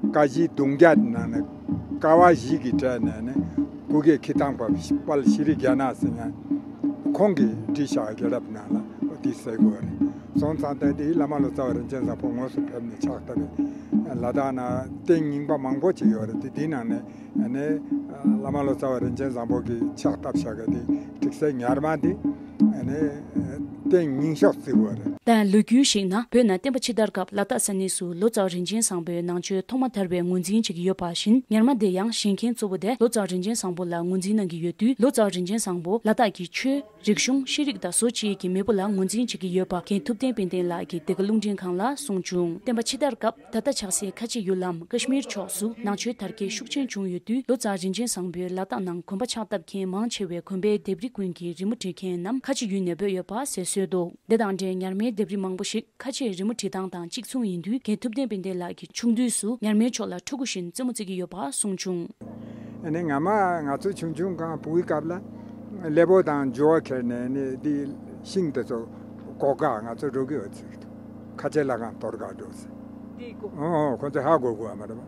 བཀའ་བཞི་བརྡུང་རྒྱས་ནང་ནས་ཀ་བ་བཞི་གི་གྲས་ནས་ནི་གུ་གེ་ཁྱི་ཐང་པ་དཔལ་ཤྲི་རྒྱ་ནག་ཟེར་མཁན་ཁོང་གིས་བྲིས་བཞག་རྒྱལ་རབས་ནང་ལ་འདི་གསལ་པོ་རེད། སོང་ཙང་ད་འདི་བླ་མ་ལོ་ཙཱ་བ་རིན་ཆེན་བཟང་པོ་དངོས་སུ་ཕེབས་ནས་ཕྱག་བཏབ་པའི་ལ་དྭགས་ན་རྟེན་རྙིང་པ་མང་པོ་ཅིག་ཡོད་རེད། དེ་འདི་ནང་ནས་ཨ་ནི་བླ་མ་ལོ་ཙཱ་བ་རིན་ཆེན་བཟང་པོ་གིས་ཕྱག་བཏབ་བཞག་གི་དེ་ཁྲིག་སེ་ཉར་མ་འདི་ཨ་ནི་རྟེན་རྙིང་ཤོས་བརྩི་དགོས་རེད། ད་ལོ་རྒྱུས་ཤིག་ན་བོད་ནང་བསྟན་པ་ཕྱི་དར་སྐབས་ལ་དྭགས་ས་གནས་སུ་ལོ་ཙཱ་བ་རིན་ཆེན་བཟང་པོས་ནང་ཆོས་ཐོག་མ་དར་བའི་ངོས་འཛིན་བྱེད་ཀྱི་ཡོད་པ་བཞིན། ཉར་མ་དེ་ཡང་བཞེངས་མཁན་གཙོ་བོ་དེ་ལོ་ཙཱ་བ་རིན་ཆེན་བཟང་པོ་ལ་ངོས་འཛིན་གནང་གི་ཡོད་དུས། ལོ་ཙཱ་བ་རིན་ཆེན་བཟང་པོ་ལ་དྭགས་ཀྱི་ཆོས། རིག་གཞུང་། ཤེས་རིག་དང་བཟོ་བཅས་ཀྱི་མེས་པོ་ལ་ངོས་འཛིན་བྱེད་ཀྱི་ཡོད་པ་རྒན་ཐུབ་བསྟན་དཔལ་ལྡན་ལགས་ཀྱིས་འདི་ག་རླུང་འཕྲིན་ཁང་ལ་གསུངས་བྱུང་། བསྟན་པ་ཕྱི་དར་སྐབས་ད་ལྟ་ཆགས་སའི་ཁ་ཆེ་ཡུལ་ལམ་ཀ་ཤི་མིར་ཕྱོགས་སུ་ནང་ཆོས་དར་རྒྱས་ཤུགས་ཆེན་བྱུང་ཡོད་དུས། ལོ་ཙཱ་རིན་ཆེན་བཟང་པོས་ལ་དྭགས་ནང་དགོན་པ་ཕྱག་བཏབ་མཁན་མང་ཆེ་བས་དགོན་པའི་ལྡེབས་རིས་ཀུན་གྱི་རི་མོ་བྲིས་མཁན་རྣམས་ཁ་ཆེ་ཡུལ་ནས་བོད་ཡོད་པ་ཟེར་སྲོལ་འདུག་འདི་དང་འབྲེལ་ཉར་མའི་ལྡེབས་རིས་མང་པོ་ཞིག་ཁ་ཆེའི་རི་མོ་བྲིས་སྟངས་དང་གཅིག་མཚུངས་ཡིན་དུས། རྒན་ཐུབ་བསྟན་དཔལ་ལྡན་ལགས་ཀྱིས་ཆུང་དུས་སུ་ཉར་མའི་ཕྱོགས་ལ་ཕྲུ་གུ་བཞིན་རྩེད་མོ་རྩེ་གི་ཡོད་པ་གསུངས་བྱུང་། ཨ་ནི་སྔ་མ་ང་ཚོ་ཆུང་ཆུང་སྒང་བུ་གི་སྐབས་ལ་སླེ་པོ་དང་ཇོ་བོ་ཁྱེར་ནས་ནི་འདི་ཤིང་དེ་ཚོ་སྒོ་ག་ང་ཚོ་འགྲོ་གི་ཡོད་ཚེ་ཁ་ཆེ་ལ་གང་གཏོར་ག་འགྲོ་ཚེ། འདི་སྒོ། ཨོ་ཨོ་ཁོ་ཚོ་ཧ་གོ་གོ་བ་མ་རེད་པ།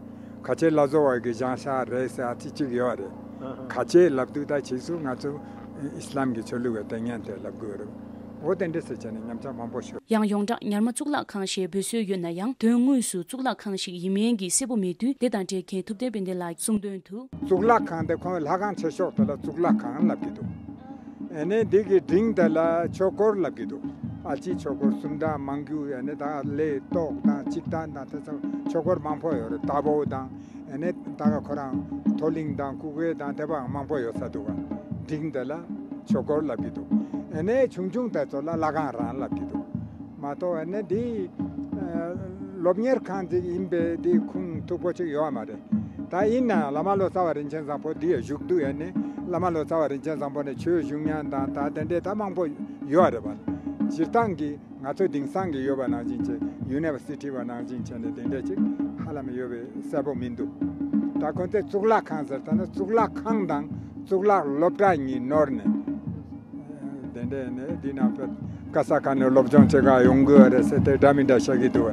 ཁ་ཆེ་ལ་བཟོ་བ་གི་བཞེངས་ཤག་རེད་ཟེར་ཨ་ཙི་གཅིག་ཡོད་རེད། ཁ་ཆེ་ལབ་དུས་ད་ཕྱིས་སུ་ང་ཚོ་ཨི་སི་ལམ་གྱི་ཆོས་ལུགས་ཀྱི་ལྟ་ཉན་དེ་ལབ་དགོས་རེད། འོ་དེ་འདྲ་ཟེར་བྱས་ནས་ཉམས་ཆག་མང་པོ་ཤོར། ཡང་ཡོངས་གྲགས་ཉར་མ་གཙུག་ལག་ཁང་ཞེས་འབོད་སྲོལ་ཡོད་ན་ཡང་། དོན་དངོས་སུ་གཙུག་ལག་ཁང་ཞིག་ཡིན་མིན་གྱི་གསལ་པོ་མེད་དུས། དེ་དང་འབྲེལ་རྒན་ཐུབ་བསྟན་དཔལ་ལྡན་ལགས་གསུངས་དོན་དུ། གཙུག་ལག་ཁང་དེ་ཁོང་ལྷ་ཁང་ཆེ་ཤོས་དེ་ལ་གཙུག་ལག་ཁང་ལབ་ཀྱི་འདུག་ཨ་ནི་འདི་གི་འབྲིང་དེ་ལ་ཆོས་འཁོར་ལབ་ཀྱི་འདུག་ཨ་ལྕེ་ཆོས་འཁོར་གསུམ་དང་མང་རྒྱུ་ཨ་ནི་ད་ལས་ཏོག་དང་གཅིག་དང་དང་དེ་ཚོ་ཆོས་འཁོར་མང་པོ་ཡོད་རེད། རྟ་ཕོ་དང་། ཨ་ནི་ད་ག་ཁོ་རང་མཐོ་གླིང་དང་ཀུ་ཀེ་དང་དེ་བ་མང་པོ་ཡོད་ས་འདུག་ག་འབྲིང་དེ་ལ་ཆོས་འཁོར་ལབ་ཀྱི་འདུག་ཨ་ནི་ཆུང་ཆུང་དེ་ཚོ་ལ་ལྷ་ཁང་རང་ལབ་ཀྱི་འདུག་མ་གཏོགས་ཨ་ནི་འདི་ཨ་སློབ་གཉེར་ཁང་ཅིག་ཡིན་པའི་འདི་ཁུངས་ཐུག་པོ་ཅིག་ཡོད་མ་རེད། ད་ཡིན་ན་བླ་མ་ལོ་ཙཱ་བ་རིན་ཆེན་བཟང་པོ་འདི་ཡ་བཞུགས་དུས་ཨ་ནི་བླ་མ་ལོ་ཙཱ་བ་རིན་ཆེན་བཟང་པོ་ནས་ཆོས་ཞུ་མཁན་དང་ད་དེ་འདྲའི་ད་མང་པོ་ཡོད་རེད་པ། སྤྱིར་བཏང་གི་ང་ཚོ་དེང་སང་གི་ཡོད་པ་ནང་བཞིན་བྱས་ཡུ་ནི་ཝར་སི་ཊི་བ་ནང་བཞིན་བྱས་ནས་དེ་འདྲ་ཅིག་ ཧ་ལམ་ཡོད་པའི་གསལ་པོ་མི་འདུག་ད་ཁོ་ཚོས་གཙུག་ལག་ཁང་ཟེར་ད་ནི་གཙུག་ལག་ཁང་དང་གཙུག་ལག་སློབ་གྲྭ་གཉིས་ནོར་ནས། དེ་འདྲས་ནས་འདི་ནང་ཕེབས་ག་ས་ག་ནས་སློབ་སྦྱོང་བྱེད་ག་ཡོང་གི་རེད་ཟེར་དེ་འདྲ་མི་འདྲ་བཤད་ཀྱི་འདུག་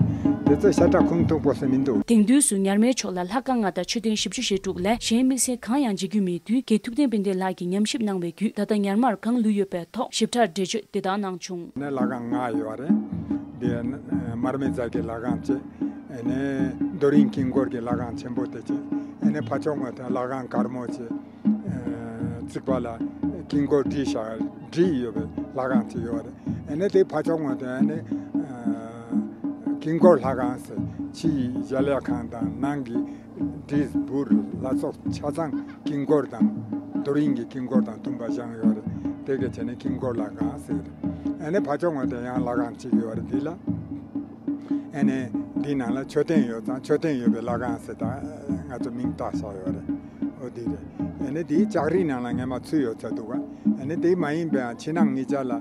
དེ་ཚོ་ཤ་ཁྲག་ཁུངས་ཐུག་པོ་ཟེར་མི་འདུག་དེང་དུས་སུ་ཉར་མའི་ཕྱོགས་ལ་ལྷ་ཁང་ལྔ་དང་མཆོད་རྟེན་བཞི་བཅུ་ཞེ་དྲུག་ལས་གཞན་དམིགས་བསལ་གང་ཡང་མཇལ་རྒྱུ་མེད་དུས་རྒན་ཐུབ་བསྟན་དཔལ་ལྡན་ལགས་ཀྱིས་ཉམས་ཞིབ་གནང་བའི་བརྒྱུད་ད་ལྟ་ཉར་མར་གང་ལུས་ཡོད་པའི་ཐོག་ཞིབ་ཕྲ་འགྲེལ་བརྗོད་དེ་དག་གནང་བྱུང་། ནས་ལྷ་ཁང་ལྔ་ཡོད་རེད། འདི་མར་མེ་མཛད་ཀྱི་ལྷ་ཁང་བཅས། ཨ་ནི་རྡོ་རིང་དཀྱིལ་འཁོར་གྱི་ལྷ་ཁང་ཆེན་པོ་དེ་བཅས། ཨ་ནི་ཕ་ཕྱོགས་ངོས་དེ་ལྷ་ཁང་དཀར་མོ་བཅས། རྩིག་པ་ལ་དཀྱིལ་འཁོར་བྲིས་བཞག་བྲིས་ཡོད་པའི་ལྷ་ཁང་ཅིག་ཡོད་རེད། ཨ་ནི་དེ་ཕ་ཕྱོགས་ངོས་དེ་ཨ་ནི་དཀྱིལ་འཁོར་ལྷ་ཁང་ཟེར། ཕྱི་ཡི་གཞལ་ཡས་ཁང་དང་ནང་གི་བྲིས་འབུར་ལ་སོགས་ཆ་ཚང་དཀྱིལ་འཁོར་དང་རྡོ་རིང་གི་དཀྱིལ་འཁོར་དང་མཐུན་པ་བཞེངས་ཡོད་རེད། དེ་ག་བྱས་ནས་དཀྱིལ་འཁོར་ལྷ་ཁང་ཟེར། ཨ་ནི་ཕ་ཕྱོགས་ངོས་དེ་ཡང་ལྷ་ཁང་གཅིག་ཡོད་རེད། འདི་ལ་ཨ་ནི་འདི་ནང་ལ་མཆོད་རྟེན་ཡོད་ཙང་མཆོད་རྟེན་ཡོད་པའི་ལྷ་ཁང་ཟེར་ད་ང་ཚོ་མིང་བཏགས་བཞག་ཡོད་རེད། འོ་འདི་རེད། ཨ་ནི་འདིའི་ལྕགས་རིའི་ནང་ལ་སྔས་མ་ཚུད་ཡོད་ཚ་འདུག་ག་ཨ་ནི་དེ་མ་ཡིན་པའང་ཕྱི་ནང་གཉིས་ཆ་ལ་ཨ་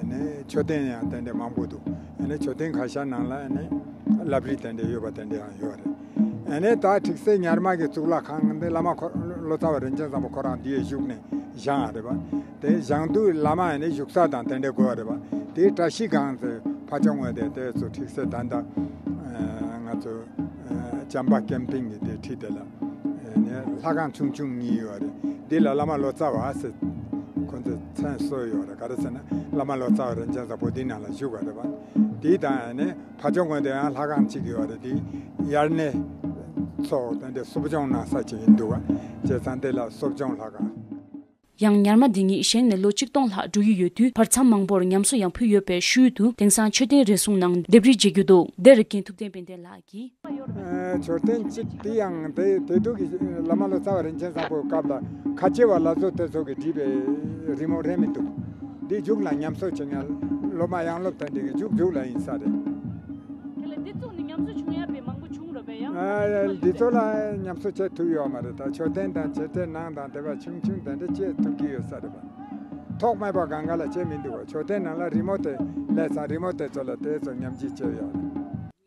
ནི་མཆོད་རྟེན་ཡང་དེ་འདྲ་མང་པོ་འདུག་ཨ་ནི་མཆོད་རྟེན་ཁ་ཤས་ནང་ལ་ཨ་ནི་ལྷ་བྲིས་དེ་འདྲ་ཡོད་པ་དེ་འདྲ་ཡང་ཡོད་རེད། ཨ་ནི་ད་ཁྲིག་སེ་ཉར་མ་གི་གཙུག་ལག་ཁང་འདི་བླ་མ་ཁོ་ལོ་ཙཱ་བ་རིན་ཆེན་བཟང་པོ་ཁོ་རང་འདིའི་བཞུགས་ནས་བཞེངས་ཡ་རེད་པ། དེ་བཞེངས་དུས་བླ་མ་ཨ་ནི་བཞུགས་ས་དང་དེ་འདྲ་དགོས་པ་རེད་པ། དེའི་བཀྲ་ཤིས་སྒང་དེ་ཕ་ཕྱོགས་ངོས་དེ་དེ་ཚོ་ཁྲིག་སེ་ད་ལྟ་ང་ཚོ་བྱམས་པ་ཀེམ་པིང་གི་དེ་ཁྲིད་དེ་ལ་ཨ་ནི་ལྷ་ཁང་ཆུང་ཆུང་གཉིས་ཡོད་རེད། འདི་ལ་བླ་མ་ལོ་ཙཱ་བ་ཟེར་ཁོ་ཚོས་མཚན་གསོལ་ཡོད་རེད། ག་རེ་ཟེར་ན་བླ་མ་ལོ་ཙཱ་བ་རིན་ཆེན་བཟང་པོ་འདི་ནང་ལ་བཞུགས་པ་རེད་པ། དེ་དང་ཨ་ནི་ཕ་ཕྱོགས་ངོས་དེ་ཡང་ལྷ་ཁང་གཅིག་ཡོད་རེད། དེ་དབྱར་གནས་ཚོགས་དེ་འདྲ་གསོ་སྦྱོང་གནང་ས་ཅིག་ཡིན་འདུག་ག་བྱས་ཙང་དེ་ལ་གསོ་སྦྱོང་ལྷ་ཁང་། ཡང་ཉར་མ་འདི་ཉིད་བཞེངས་ནས་ལོ་ཆིག་སྟོང་ལྷག་འགྲོ་ཡི་ཡོད་དུས་བར་མཚམས་མང་པོར་ཉམས་གསོ་ཡང་ཕུལ་ཡོད་པའི་ཤུལ་དུ་དེང་སང་མཆོད་རྟེན་རེ་ཟུང་ནང་ལྡེབས་རིས་མཇལ་རྒྱུ་འདུག་འདིར་རྒན་ཐུབ་བསྟན་དཔལ་ལྡན་ལགས་ཀྱིས། མཆོད་རྟེན་གཅིག་དེ་ཡང་དེ་དེ་དུས་ཀྱི་བླ་མ་ལོ་ཙཱ་བ་རིན་ཆེན་བཟང་པོའི་སྐབས་ལ་ཁ་ཆེ་བ་ལ་བཟོ་དེ་ཚོ་གིས་བྲིས་པའི་རི་མོ་རེད་མི་འདུག་འདི་མཇུག་ལ་ཉམས་གསོ་བྱེད་མཁན་སློབ་མ་ཡང་སློབ་དེ་འདྲ་གི་མཇུག་མཇུག་ལ་ཡིན་ས་རེད། དེ་ལ་འདི་བཙུགས་ནས་ཉམས་གསོ་བྱུང་ཡ་པའི་མང་པོ་བྱུང་རོགས་པས་ཡང་། ཨ་འདི་ཚོ་ལ་ཉམས་གསོ་བྱེད་ཐུབ་ཡོད་མ་རེད། ད་མཆོད་རྟེན་དང་མཆོད་རྟེན་ནང་དང་དེ་བ་ཆུང་ཆུང་དེ་འདྲ་བྱེད་ཐུབ་ཀྱི་ཡོད་ས་རེད་པ། ཐོག་མེད་པ་གང་ག་ལ་བྱེད་མི་འདུག་པ། མཆོད་རྟེན་ནང་ལ་རི་མོ་དེ་སླེབས་ཙང་རི་མོ་དེ་ཚོ་ལ་དེ་ཚོ་ཉམས་ཞིབ་བྱས་ཡོད།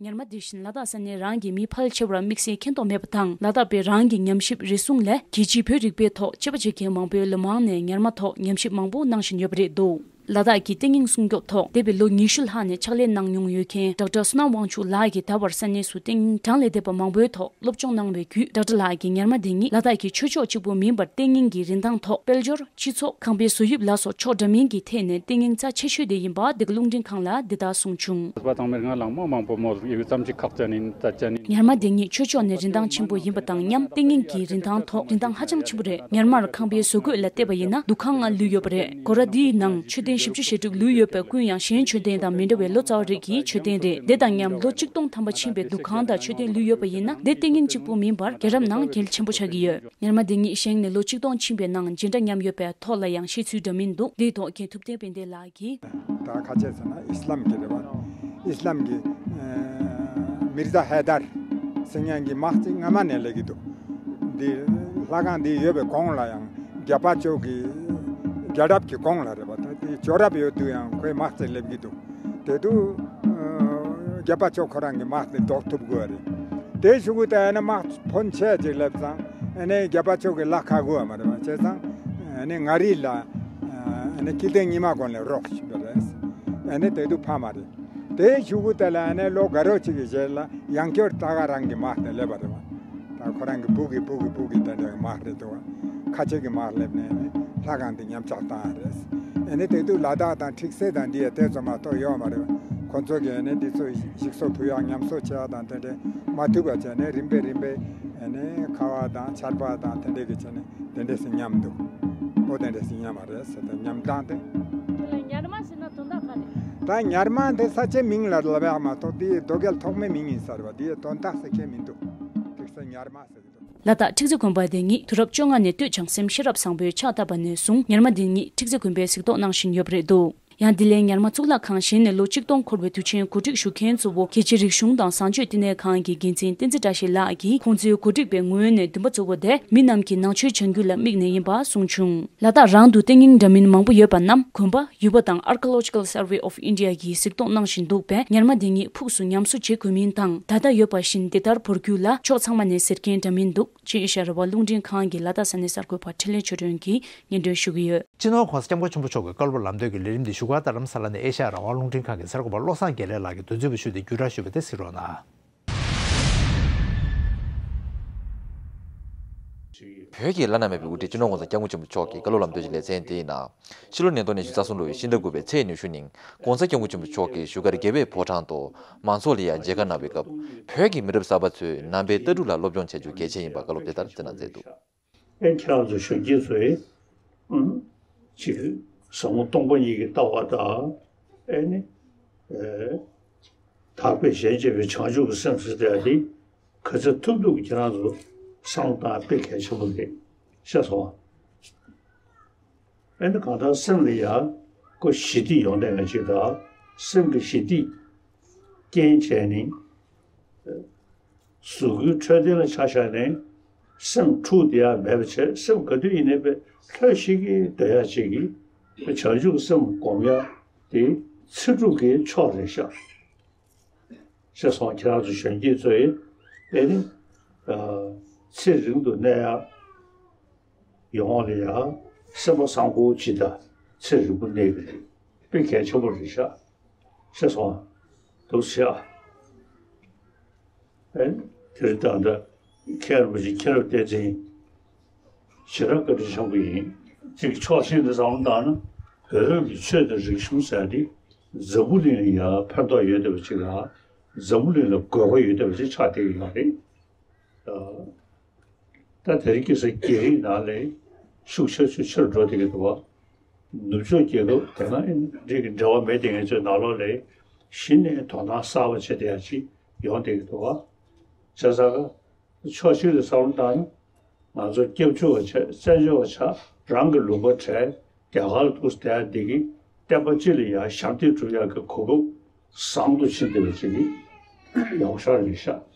ཉར་མ་དེ་བཞིན་ལ་དྭགས་ས་གནས་རང་གི་མི་ཕལ་ཆེ་བར་དམིགས་བསལ་མཁྱེན་རྟོགས་མེད་པ་དང་། ལ་དྭགས་པའི་རང་གི་ཉམས་ཞིབ་རེ་ཟུང་ལས་རྒྱལ་སྤྱིའི་བོད་རིག་པའི་ཐོག་དཔྱད་པ་བྱེད་མཁན་མང་པོས་ལོ་མང་ནས་ཉར་མ་ཐོག་ཉམས་ཞིབ་མང་པོ་གནང་བཞིན་ཡོད་པ་རེད་འདུག་ལ་དྭགས་ཀྱི་ལྟས་ངན་སྲུང་སྐྱོབ་ཐོག་འདས་པའི་ལོ་ཉི་ཤུ་ལྷག་ནས་ཕྱག་ལས་གནང་མྱོང་ཡོད་མཁན་ཌོག་ཊར་བསོད་ནམས་དབང་ཕྱུག་ལགས་ཀྱིས་ད་བར་ས་གནས་སུ་ལྟས་ངན་གྲངས་ལས་འདས་པ་མང་པོའི་ཐོག་སློབ་སྦྱོང་གནང་བའི་བརྒྱུད། ཌོག་ཊར་ལགས་ཀྱིས་ཉར་མ་འདི་ཉིད་ལ་དྭགས་ཀྱི་ཆོས་ཕྱོགས་གཅིག་པུ་མིན་པར་ལྟས་ངན་གྱི་རིན་ཐང་ཐོག་དཔལ་འབྱོར། སྤྱི་ཚོགས། ཁང་པའི་བཟོ་དབྱིབས་ལ་སོགས་ཕྱོགས་འདྲ་མིན་གྱི་ཐད་ནས་ལྟས་ངན་རྩ་ཆེ་ཤོས་དེ་ཡིན་པ་འདི་ག་རླུང་འཕྲིན་ཁང་ལ་འདི་ལྟར་གསུངས་བྱུང་། ཚོད་པ་ཚང་མའི་ང་ལང་མ་མང་པོ་མོ་ཡི་ཙམ་ཅིག་ཁག་ཅན་ཡིན་རྩ་ཅན་ཡིན། ཉར་མ་འདི་ཉིད་ཆོས་ཕྱོགས་ནས་རིན་ཐང་ཆེན་པོ་ཡིན་པ་དང་མཉམ་ལྟས་ངན་གྱི་རིན་ཐང་ཐོག་རིན་ཐང་ཧ་ཅང་ཆེན་པོ་རེད། ཉར་མར་ཁང་པའི་བཟོ་བཀོད་ལ་བལྟས་པ་ཡིན་ན་འདུ་ཁང་ལྔ་ལུས་ཡོད་པ་རེད། སྒོ་ར་འདིའི་ནང་མཆོད་རྟེན་བཞི་བཅུ་ཞེ་དྲུག་ལུས་ཡོད་པ་ཀུན་ཡང་གཞན་མཆོད་རྟེན་དང་མི་འདྲ་བའི་ལོ་ཙཱ་བ་རིགས་ཀྱི་མཆོད་རྟེན་རེད། དེ་དང་མཉམ་ལོ་ཆིག་སྟོང་ཐམ་པ་ཕྱིན་པའི་འདུ་ཁང་དང་མཆོད་རྟེན་ལུས་ཡོད་པ་ཡིན་ན་འདི་ལྟས་ངན་གཅིག་པུ་མིན་པར་རྒྱལ་རབས་ནང་གལ་ཆེན་པོ་ཆགས་ཀྱི་ཡོད། ཉར་མ་འདི་ཉིད་བཞེངས་ནས་ལོ་ཆིག་སྟོང་ཕྱིན་པའི་ནང་ཇི་འདྲ་ཉམས་ཡོད་པའི་ཐོག་ལ་ཡང་བཤད་ཚུལ་འདྲ་མིན་འདུག་འདིའི་ཐོག་རྒན་ཐུབ་བསྟན་དཔལ་ལྡན་ལགས་ཀྱིས། ད་ཁ་ཆེ་ཟེར་ན་ཨི་སི་ལམ་གྱི་རེད་བ། ཨི་སི་ལམ་གྱི་ཨ་མིར་ཛ་ཧེ་དར་ཟེར་མཁན་གྱི་དམག་ཅིག་སྔ་མ་ནས་སླེབས་ཀྱི་འདུག་འདི་ལྷ་ཁང་འདི་ཡོད་པའི་གོང་ལ་ཡང་རྒྱལ་པོ་མཆོག་གི་རྒྱལ་རབས་ཀྱི་གོང་ལ་རེད་བ། ད་དེ་ཇོ་རབས་ཡོད་དུས་ཡང་ཁོའི་དམག་ཅིག་སླེབས་ཀྱི་འདུག་དེ་དུས་ཨ་རྒྱལ་པོ་མཆོག་ཁོ་རང་གི་དམག་དེ་ཟློག་ཐུབ་དགོས་རེད། དེ་གཞུག་གུ་ད་ཨ་ནི་དམག་ཕོན་ཆེ་ཅིག་སླེབས་ཙང་ཨ་ནི་རྒྱལ་པོ་མཆོག་གི་ལ་ཁ་དགོས་མ་རེད་བ། བྱས་ཙང་ཨ་ནི་མངའ་རིས་ལ་ཨ་ནི་སྐྱིད་ལྡེ་ཉི་མ་དགོན་ལས་རོགས་ཞུས་པ་རེད། ཨ་ནི་དེ་དུས་ཕ་མ་རེད། དེ་གཞུག་གུ་དེ་ལ་ཨ་ནི་ལོ་དགའ་རོགས་ཅིག་གི་རྗེས་ལ་ཡང་བསྐྱར་ད་ག་རང་གི་དམག་དེ་སླེབས་པ་རེད་བ། ད་ཁོ་རང་གི་བུ་གི་བུ་གི་བུ་གི་དེ་འདྲའི་དམག་རེད་འདུག་བ། ཁ་ཆེ་གི་དམག་སླེབས་ནས་ནི་ལྷ་ཁང་དེ་ཉམས་ཆག་བཏང་རེད། ཨ་ནི་དེ་དུས་ལ་དྭགས་དང་ཁྲིག་སེ་དང་འདི་ཡ་དེ་ཚོ་མ་གཏོགས་ཡོད་མ་རེད། ཁོ་ཚོ་གིས་ནི་འདི་ཚོ་ཞིག་གསོ་ཕུལ་ཡག་ཉམས་གསོ་བྱེད་ཡག་དང་དེ་འདྲས་མ་ཐུབ་པ་བྱས་ནས་རིམ་པས་རིམ་པས་ཨ་ནི་ཁ་བ་དང་ཆར་པ་དང་དེ་འདྲས་ཀྱི་བྱས་ནས་དེ་འདྲས་སེ་ཉམས་འདུག་འོ་དེ་འདྲས་སེ་ཉམས་པ་རེད་ཟེར་ཏེ་ཉམས་སྟངས་དེ། དེ་ལ་ཉར་མ་ཟེར་ན་དོན་དག་ག་རེ། ད་ཉར་མ་དེ་ས་ཆའི་མིང་ལ་ལབ་ཡག་མ་གཏོགས་དེ་རྡོ་སྐས་ཐོག་མའི་མིང་ཡིན་ས་རེད་བ། དེ་དོན་དག་ཟེར་མཁན་མི་འདུག་ཁྲིག་སེ་ཉར་མ་ཟེར་གི་འདུག་ལ་དྭགས་ཁྲིག་རྩེ་དགོན་པ་དེ་ཉིད་དུས་རབས་བཅོ་ལྔ་ནས་སྟོད་བྱང་སེམས་ཤེས་རབ་བཟང་པོས་ཕྱག་བཏབ་པ་ནས་བཟུང་ཉར་མ་དེ་ཉིད་ཁྲིག་རྩེ་དགོན་པས་གཟིགས་རྟོག་གནང་བཞིན་ཡོད་པ་རེད་འདུག་ཡང་འདི་ལན་ཉར་མ་གཙུག་ལག་ཁང་བཞེངས་ནས་ལོ་གཅིག་སྟོང་འཁོར་བའི་དུས་ཆེན་གོ་སྒྲིག་ཞུ་མཁན་གཙོ་བོ་རྒྱལ་སྤྱིའི་རིག་གཞུང་དང་བཟང་སྤྱོད་བསྟི་གནས་ཁང་གི་འགན་འཛིན་བསྟན་འཛིན་བཀྲ་ཤིས་ལགས་ཀྱིས། ཁོང་ཚོའི་གོ་སྒྲིག་པའི་ངོས་ནས་འདུན་པ་གཙོ་བོ་དེ་མི་རྣམས་ཀྱི་ནང་ཆོས་བྱ་འགུལ་ལ་དམིགས་ནས་ཡིན་པ་གསུངས་བྱུང་། ལ་དྭགས་རང་དུ་བསྟེན་རྙིང་འདྲ་མིན་མང་པོ་ཡོད་པ་རྣམས་གོན་པ། ཡུལ་པ་དང་Archaeological Survey of India གིས་གཟིགས་རྟོག་གནང་བཞིན་འདུག་པས། ཉར་མ་དེ་ཉིད་ཕུགས་སུ་ཉམས་གསོ་བྱེད་དགོས་མིན་དང་། ད་ལྟ་ཡོད་པ་བཞིན་འདི་ལྟར་བོར་རྒྱུ་ལ་ཕྱོགས་ཚང་མ་ནས་ཟེར་མཁན་འདྲ་མིན་འདུག་ཅེས་ཨེ་ཤ་ཡ་རང་དབང་རླུང་འཕྲིན་ཁང་གི་ལ་དྭགས་ས་གནས་གསར་འགོད་པ་འཕྲིན་ལས་ཆོས་སྒྲོན་གྱིས་སྙན་སྒྲོན་ཞུ་གི་ཡོད། སྤྱི་ནོར་༸གོང་ས་༸སྐྱབས་མགོན་ཆེན་པོ་མཆོག་གི་བཀའ་སློབ་ལམ་སྟོན་གྱི་ལས་རིམ་འདི་བཞུགས་སྒར་རྡ་རམ་ས་ལ་ནས་ཨེ་ཤ་ཡ་རང་དབང་རླུང་འཕྲིན་ཁང་གི་གསར་འགོད་པ་བློ་བཟང་དགེ་ལེགས་ལགས་ཀྱིས་དུས་ཚོད་ཕུལ་ཞུས་ཏེ་བརྒྱུད་བསྒྲགས་ཞུས་པ་དེ་གཟིགས་རོགས་གནང་། བོད་ཀྱི་བླ་ན་མེད་པའི་དབུ་ཁྲིད་སྤྱི་ནོར་༸གོང་ས་༸སྐྱབས་མགོན་ཆེན་པོ་མཆོག་གི་བཀའ་སློབ་ལམ་སྟོན་གྱི་ལེ་ཚན་དེའི་ནང་། ཕྱི་ལོ་ཉིས་སྟོང་ཉི་ཤུ་རྩ་གསུམ་ལོའི་ཕྱི་ཟླ་དགུ་པའི་ཚེས་ཉི་ཤུ་ཉིན་༸གོང་ས་༸སྐྱབས་མགོན་ཆེན་པོ་མཆོག་གིས་བཞུགས་སྒར་རྒྱལ་བའི་ཕོ་བྲང་དུ་མང་ཚོགས་ལ་ཡང་མཇལ་ཁ་གནང་བའི་སྐབས། བོད་ཀྱི་མི་རབས་གསར་པ་ཚོས་ནང་པའི་ལྟ་གྲུབ་ལ་སློབ་སྦྱོང་བྱ་རྒྱུ་གལ་ཆེན་ཡིན་པ་བཀའ་སློབ་དེ་ལྟར་བསྩལ་གནང་མཛད་འདུག། ཨེ་ཁྱེད་རང་ཚོ་གཞོན་སྐྱེས་ཚོས་ཨང་ཅིག་ཟབ་མོ་སྟོང་པ་ཉིད་ཀྱི་ལྟ་བ་དང་། ཨེ་ནི་ཨེ་དག་པས་གཞན་གཅེས་པའི་བྱང་ཆུབ་ཀྱི་སེམས་ཟེར་ཡ་དེ་ག་ཚོད་ཐུབ་ཐུབ་ཀྱིས་ཁྱེད་རང་ཚོ་བསམ་བློ་བཏང་དཔེ་གལ་ཆེན་པོ་རེད། ཤེས་སོང་། ཨེ་ནི་གང་ལྟར་སེམས་ལ་ཡ་ཁོ་ཞི་བདེ་ཡོང་བསྡད་མཁན་ཅིག་དང་། སེམས་ཀྱི་ཞི་བདེ་རྐྱེན་བྱས་ནས་གཟུགས་སྐུའི་འཕྲོད་བསྟེན་ལ་ཆ་བཞག་ནས་སེམས་འཁྲུག་བསྡད་ཡ་མེད་པ་བྱས། སེམས་ག་དུས་ཡིན་ནའི་དཔེ་ལྷོད་ཤིག་གིས་སྡོད་ཡ་ཅིག་གིས་བྱང་ཆུབ་སེམས་སྒོམ་ཡ་དེ་ཚེ་སྒྲུབ་ཀྱི་མཆོག་རེད་ཤག། ཤེས་སོང་། ཁྱེད་རང་ཚོ་གཞོན་སྐྱེས་ཚོས་དེ་ནི་ཚེ་རིང་དུ་གནས་ཡ་ཡོང་བ་ལ་ཡ་སེམས་པ་བཟང་པོ་ཅིག་དང་ཚེ་རིང་པོ་གནས་ཀྱི་རེད། དཔེ་གལ་ཆེན་པོ་རེད་ཤག། ཤེས་སོང་། འདུག་སེ་ཨ། ཨེ། དེ་རིང་ད་ལྟ་མཁན་རིན་པོ་ཆེ་མཁྱེན་རབ་བསྟན་འཛིན་ཞེ་དྲག་བཀའ་དྲིན་ཆེན་པོ་ཡིན། གཅིག་ཕྱོགས་གཅིག་ནས་བསམ་བློ་བཏང་ན་བོད་ཀྱི་ཆོས་དང་རིག་གཞུང་ཟེར་ཡ་དེ་འཛམ་བུ་གླིང་ལ་ཡང་ཕན་ཐོགས་ཡོད་བསྡད་པ་ཅིག་དང་། འཛམ་བུ་གླིང་ལ་དགོས་པ་ཡོད་བསྡད་པ་ཅིག་ཆགས་བསྡད་ཀྱི་ཡོད་རེད། ཨ། ད་དེ་རིང་ཁ་སང་རྒྱ་རིགས་ནང་ལ་ཤུགས་ཆེ་ཤུགས་ཆེར་འགྲོ་བསྡད་ཀྱི་འདུག་བ། ནུབ་ཕྱོགས་རྒྱལ་ཁབ་དེ་སྔ་ཨིན་རིགས་ཀྱི་འབྲེལ་བ་མེད་བསྡད་མཁན་ཚོའི་ནང་ལོགས་ལ་གཞི་ནས་དོ་སྣང་གསར་པ་བྱེད་བསྡད་ཡ་ཅིག་ཡོང་བསྡད་ཀྱི་འདུག་བ། བྱས་ཙང་ཀ་ཕྱོགས་གཅིག་ལ་བསམ་བློ་བཏང་ན། ང་ཚོ་སྐྱབས་བཅོལ་བ་ཆགས། བཙན་བྱོལ་བ་ཆགས། རང་གི་ལུང་པ་བྲལ། རྒྱ་གར་ལ་འདུག་སེ་བསྡད་ཡ་འདི་གིས་བསྟན་པ་སྤྱི་ལ་ཡང་ཞབས་འདེགས་སྒྲུབ་ཡག་གི་གོ་སྐབས་བཟང་དུ་ཕྱིན་བསྡད་པ་ཅིག་གི་ཡག་ཤོས་རེད་ཤག།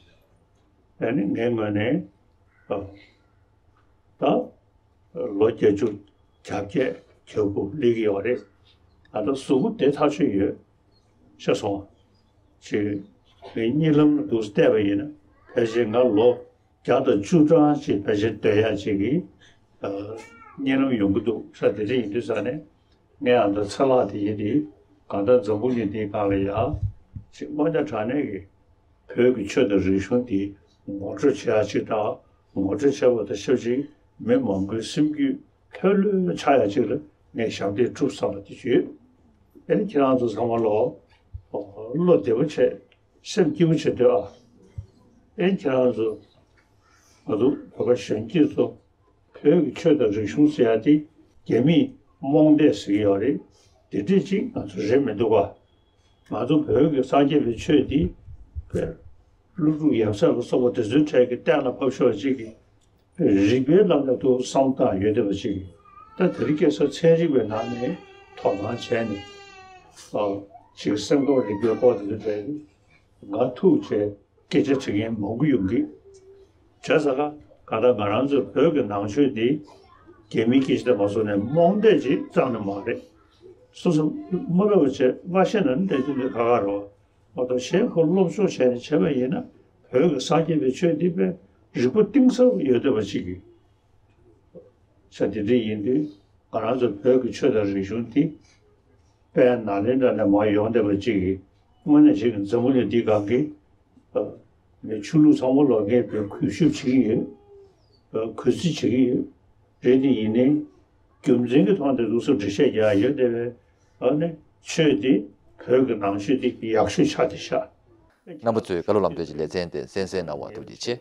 ཨ་ནི་ངའི་ངོས་ནས་ཨ་ད་ལོ་བརྒྱད་ཅུ་གྱ་བརྒྱད་གྱ་དགུ་སླེབས་ཀྱི་ཡོད་རེད། ད་ལྟ་གཟུགས་པོ་བདེ་ཐག་ཆོད་ཡོད། ཤེས་སོང་། ཅིག་ངས་གཉིད་ལམ་ལ་འདུག་སེ་བལྟས་པ་ཡིན་ན་ཕལ་ཆེར་ང་ལོ་བརྒྱ་དང་བཅུ་གྲངས་ཅིག་ཕལ་ཆེར་སྡོད་ཡག་ཅིག་གི་ཨ་གཉིད་ལམ་ཡོང་གི་འདུག་ས། དེ་འདྲ་ཡིན་དུས་ཙང་ནས་ངས་ཨ་ད་ཚེ་ལྷག་དེ་ཡིན་དེ་གང་ལྟར་འཛམ་བུ་གླིང་འདིའི་སྒང་ལ་ཡ་ཅིག་དངོས་གནས་དྲང་གནས་ཀྱི་བོད་ཀྱི་ཆོས་དང་རིག་གཞུང་འདི་ངོ་སྤྲོད་བྱེད་ཡག་ཅིག་དང་། ངོ་སྤྲོད་བྱས་པ་དང་ཆབས་ཅིག་མི་མང་པོའི་སེམས་རྒྱུད་ལྷོད་ལྷོད་ཆགས་ཡག་ཅིག་ལ་ངས་ཞབས་འདེགས་སྒྲུབ་བསམ་པ་དེ་ཡོད། ཨེ་ནི་ཁྱེད་རང་ཚོ་ཚང་མ་ལོ་བློ་བདེ་པོ་བྱས། སེམས་སྐྱིད་པོ་བྱེད་སྡོད་ཨ། ཨེ་ཁྱེད་རང་ཚོ་ང་ཚོ་བོད་པ་གཞོན་སྐྱེས་ཚོ་བོད་ཀྱི་ཆོས་དང་རིག་གཞུང་ཟེར་ཡ་དེ་རྒྱ་མིས་རྨོངས་དད་ཟེར་གྱི་ཡོད་རེད། དེ་འདྲས་ཅིག་ང་ཚོ་རེད་མི་འདུག་ག། ང་ཚོ་བོད་ཀྱི་སངས་རྒྱས་པའི་ཆོས་འདི་བོད་ཀླུ་སྒྲུབ་ཡབ་སྲས་ལ་སོགས་པ་དེ་ཚོའི་གྲས་ཀྱི་གཏན་ལ་ཕབ་ཤོག་ཅིག་གི་རིགས་པའི་ལམ་ནས་ཐུགས་བསམ་བཏང་ཡོད་བསྡད་པ་ཅིག་གིས། ད་དེ་རིང་ཁ་སང་ཚན་རིག་པའི་ནང་ནས་དོ་སྣང་བྱས་ནས་ཨ་ཅིག་སེམས་ཁམས་རིག་པའི་སྐོར་དེ་ཚོ་བྲལ་ཏེ་ང་ཐུག་བྱས་སྐད་ཆ་དྲི་མཁན་མང་པོ་ཡོང་གི། བྱས་ཙང་ཀ་གང་ལྟར་ང་རང་ཚོའི་བོད་ཀྱི་ནང་ཆོས་འདི་རྒྱ་མིའི་སྐད་ཆ་དེ་མ་སོང་ནས་རྨོངས་དད་ཅིག་རྩ་ནས་མ་རེད། སོ་སོ་མ་ཕེབས་པ་བྱས་མ་ཤེས་ན་ནི་དེ་དུས་འདི་ཁག་ཁག་རེད་བ། མ་གཏོགས་གཞན་ཁོ་སློབ་སྦྱོང་བྱས་ནས་བྱས་པ་ཡིན་ན་བོད་ཀྱི་སངས་རྒྱས་པའི་ཆོས་འདི་དཔེ་རིག་པ་གཏིང་ཟབ་ཡོད་བསྡད་པ་ཅིག་གིས། ས་དེ་འདྲ་ཡིན་དུས་ང་རང་ཚོ་བོད་ཀྱི་ཆོས་དང་རིག་གཞུང་འདི་དཔལ་ནཱ་ལེནྡྲ་ནས་མར་ཡོང་བསྡད་པ་ཅིག་གིས་དངོས་གནས་ཅིག་གི་འཛམ་བུ་གླིང་འདིའི་སྒང་གི་ཨ་ནི་ཆོས་ལུགས་ཚང་མ་ལོག་མཁན་བོད་གུས་ཞབས་བྱེད་ཀྱི་ཡོད། ཨ་གུས་བརྩི་བྱེད་ཀྱི་ཡོད། རེད་དེ་ཡིན་ནའི་རྒྱུ་མཚན་གྱི་ཐོག་ནས་ལུགས་སྲོལ་འགྲེལ་བཤད་རྒྱག་ཡ་ཡོད་བསྡད་པས། ཨ་ནི་ཆོས་འདི་བོད་ཀྱི་ནང་ཆོས་འདི་ཡག་ཤོས་ཆགས་བསྡད་ཤག། རྣམ་པ་ཚོས་བཀའ་སློབ་ལམ་སྟོན་གྱི་ལེ་ཚན་དེ་གསན་གཟིགས་གནང་བར་ཐུགས་རྗེ་ཆེ།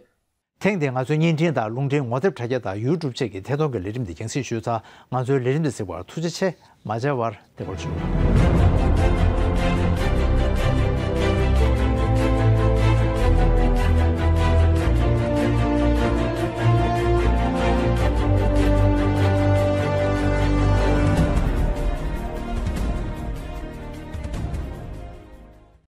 ཐེངས་འདིའི་ང་ཚོའི་བརྙན་འཕྲིན་དང་རླུང་འཕྲིན་ངོ་དེབ་དྲ་རྒྱ་དང་ཡུ་ཊུབ་བཅས་ཀྱི་ཐད་གཏོང་གི་ལས་རིམ་འདི་རྒྱང་སྲིང་ཞུས་ཚར། ང་ཚོའི་ལས་རིམ་འདི་གཟིགས་པར་ཐུགས་རྗེ་ཆེ། མ་མཇལ་བར་བདེ་བར་འབྱོར།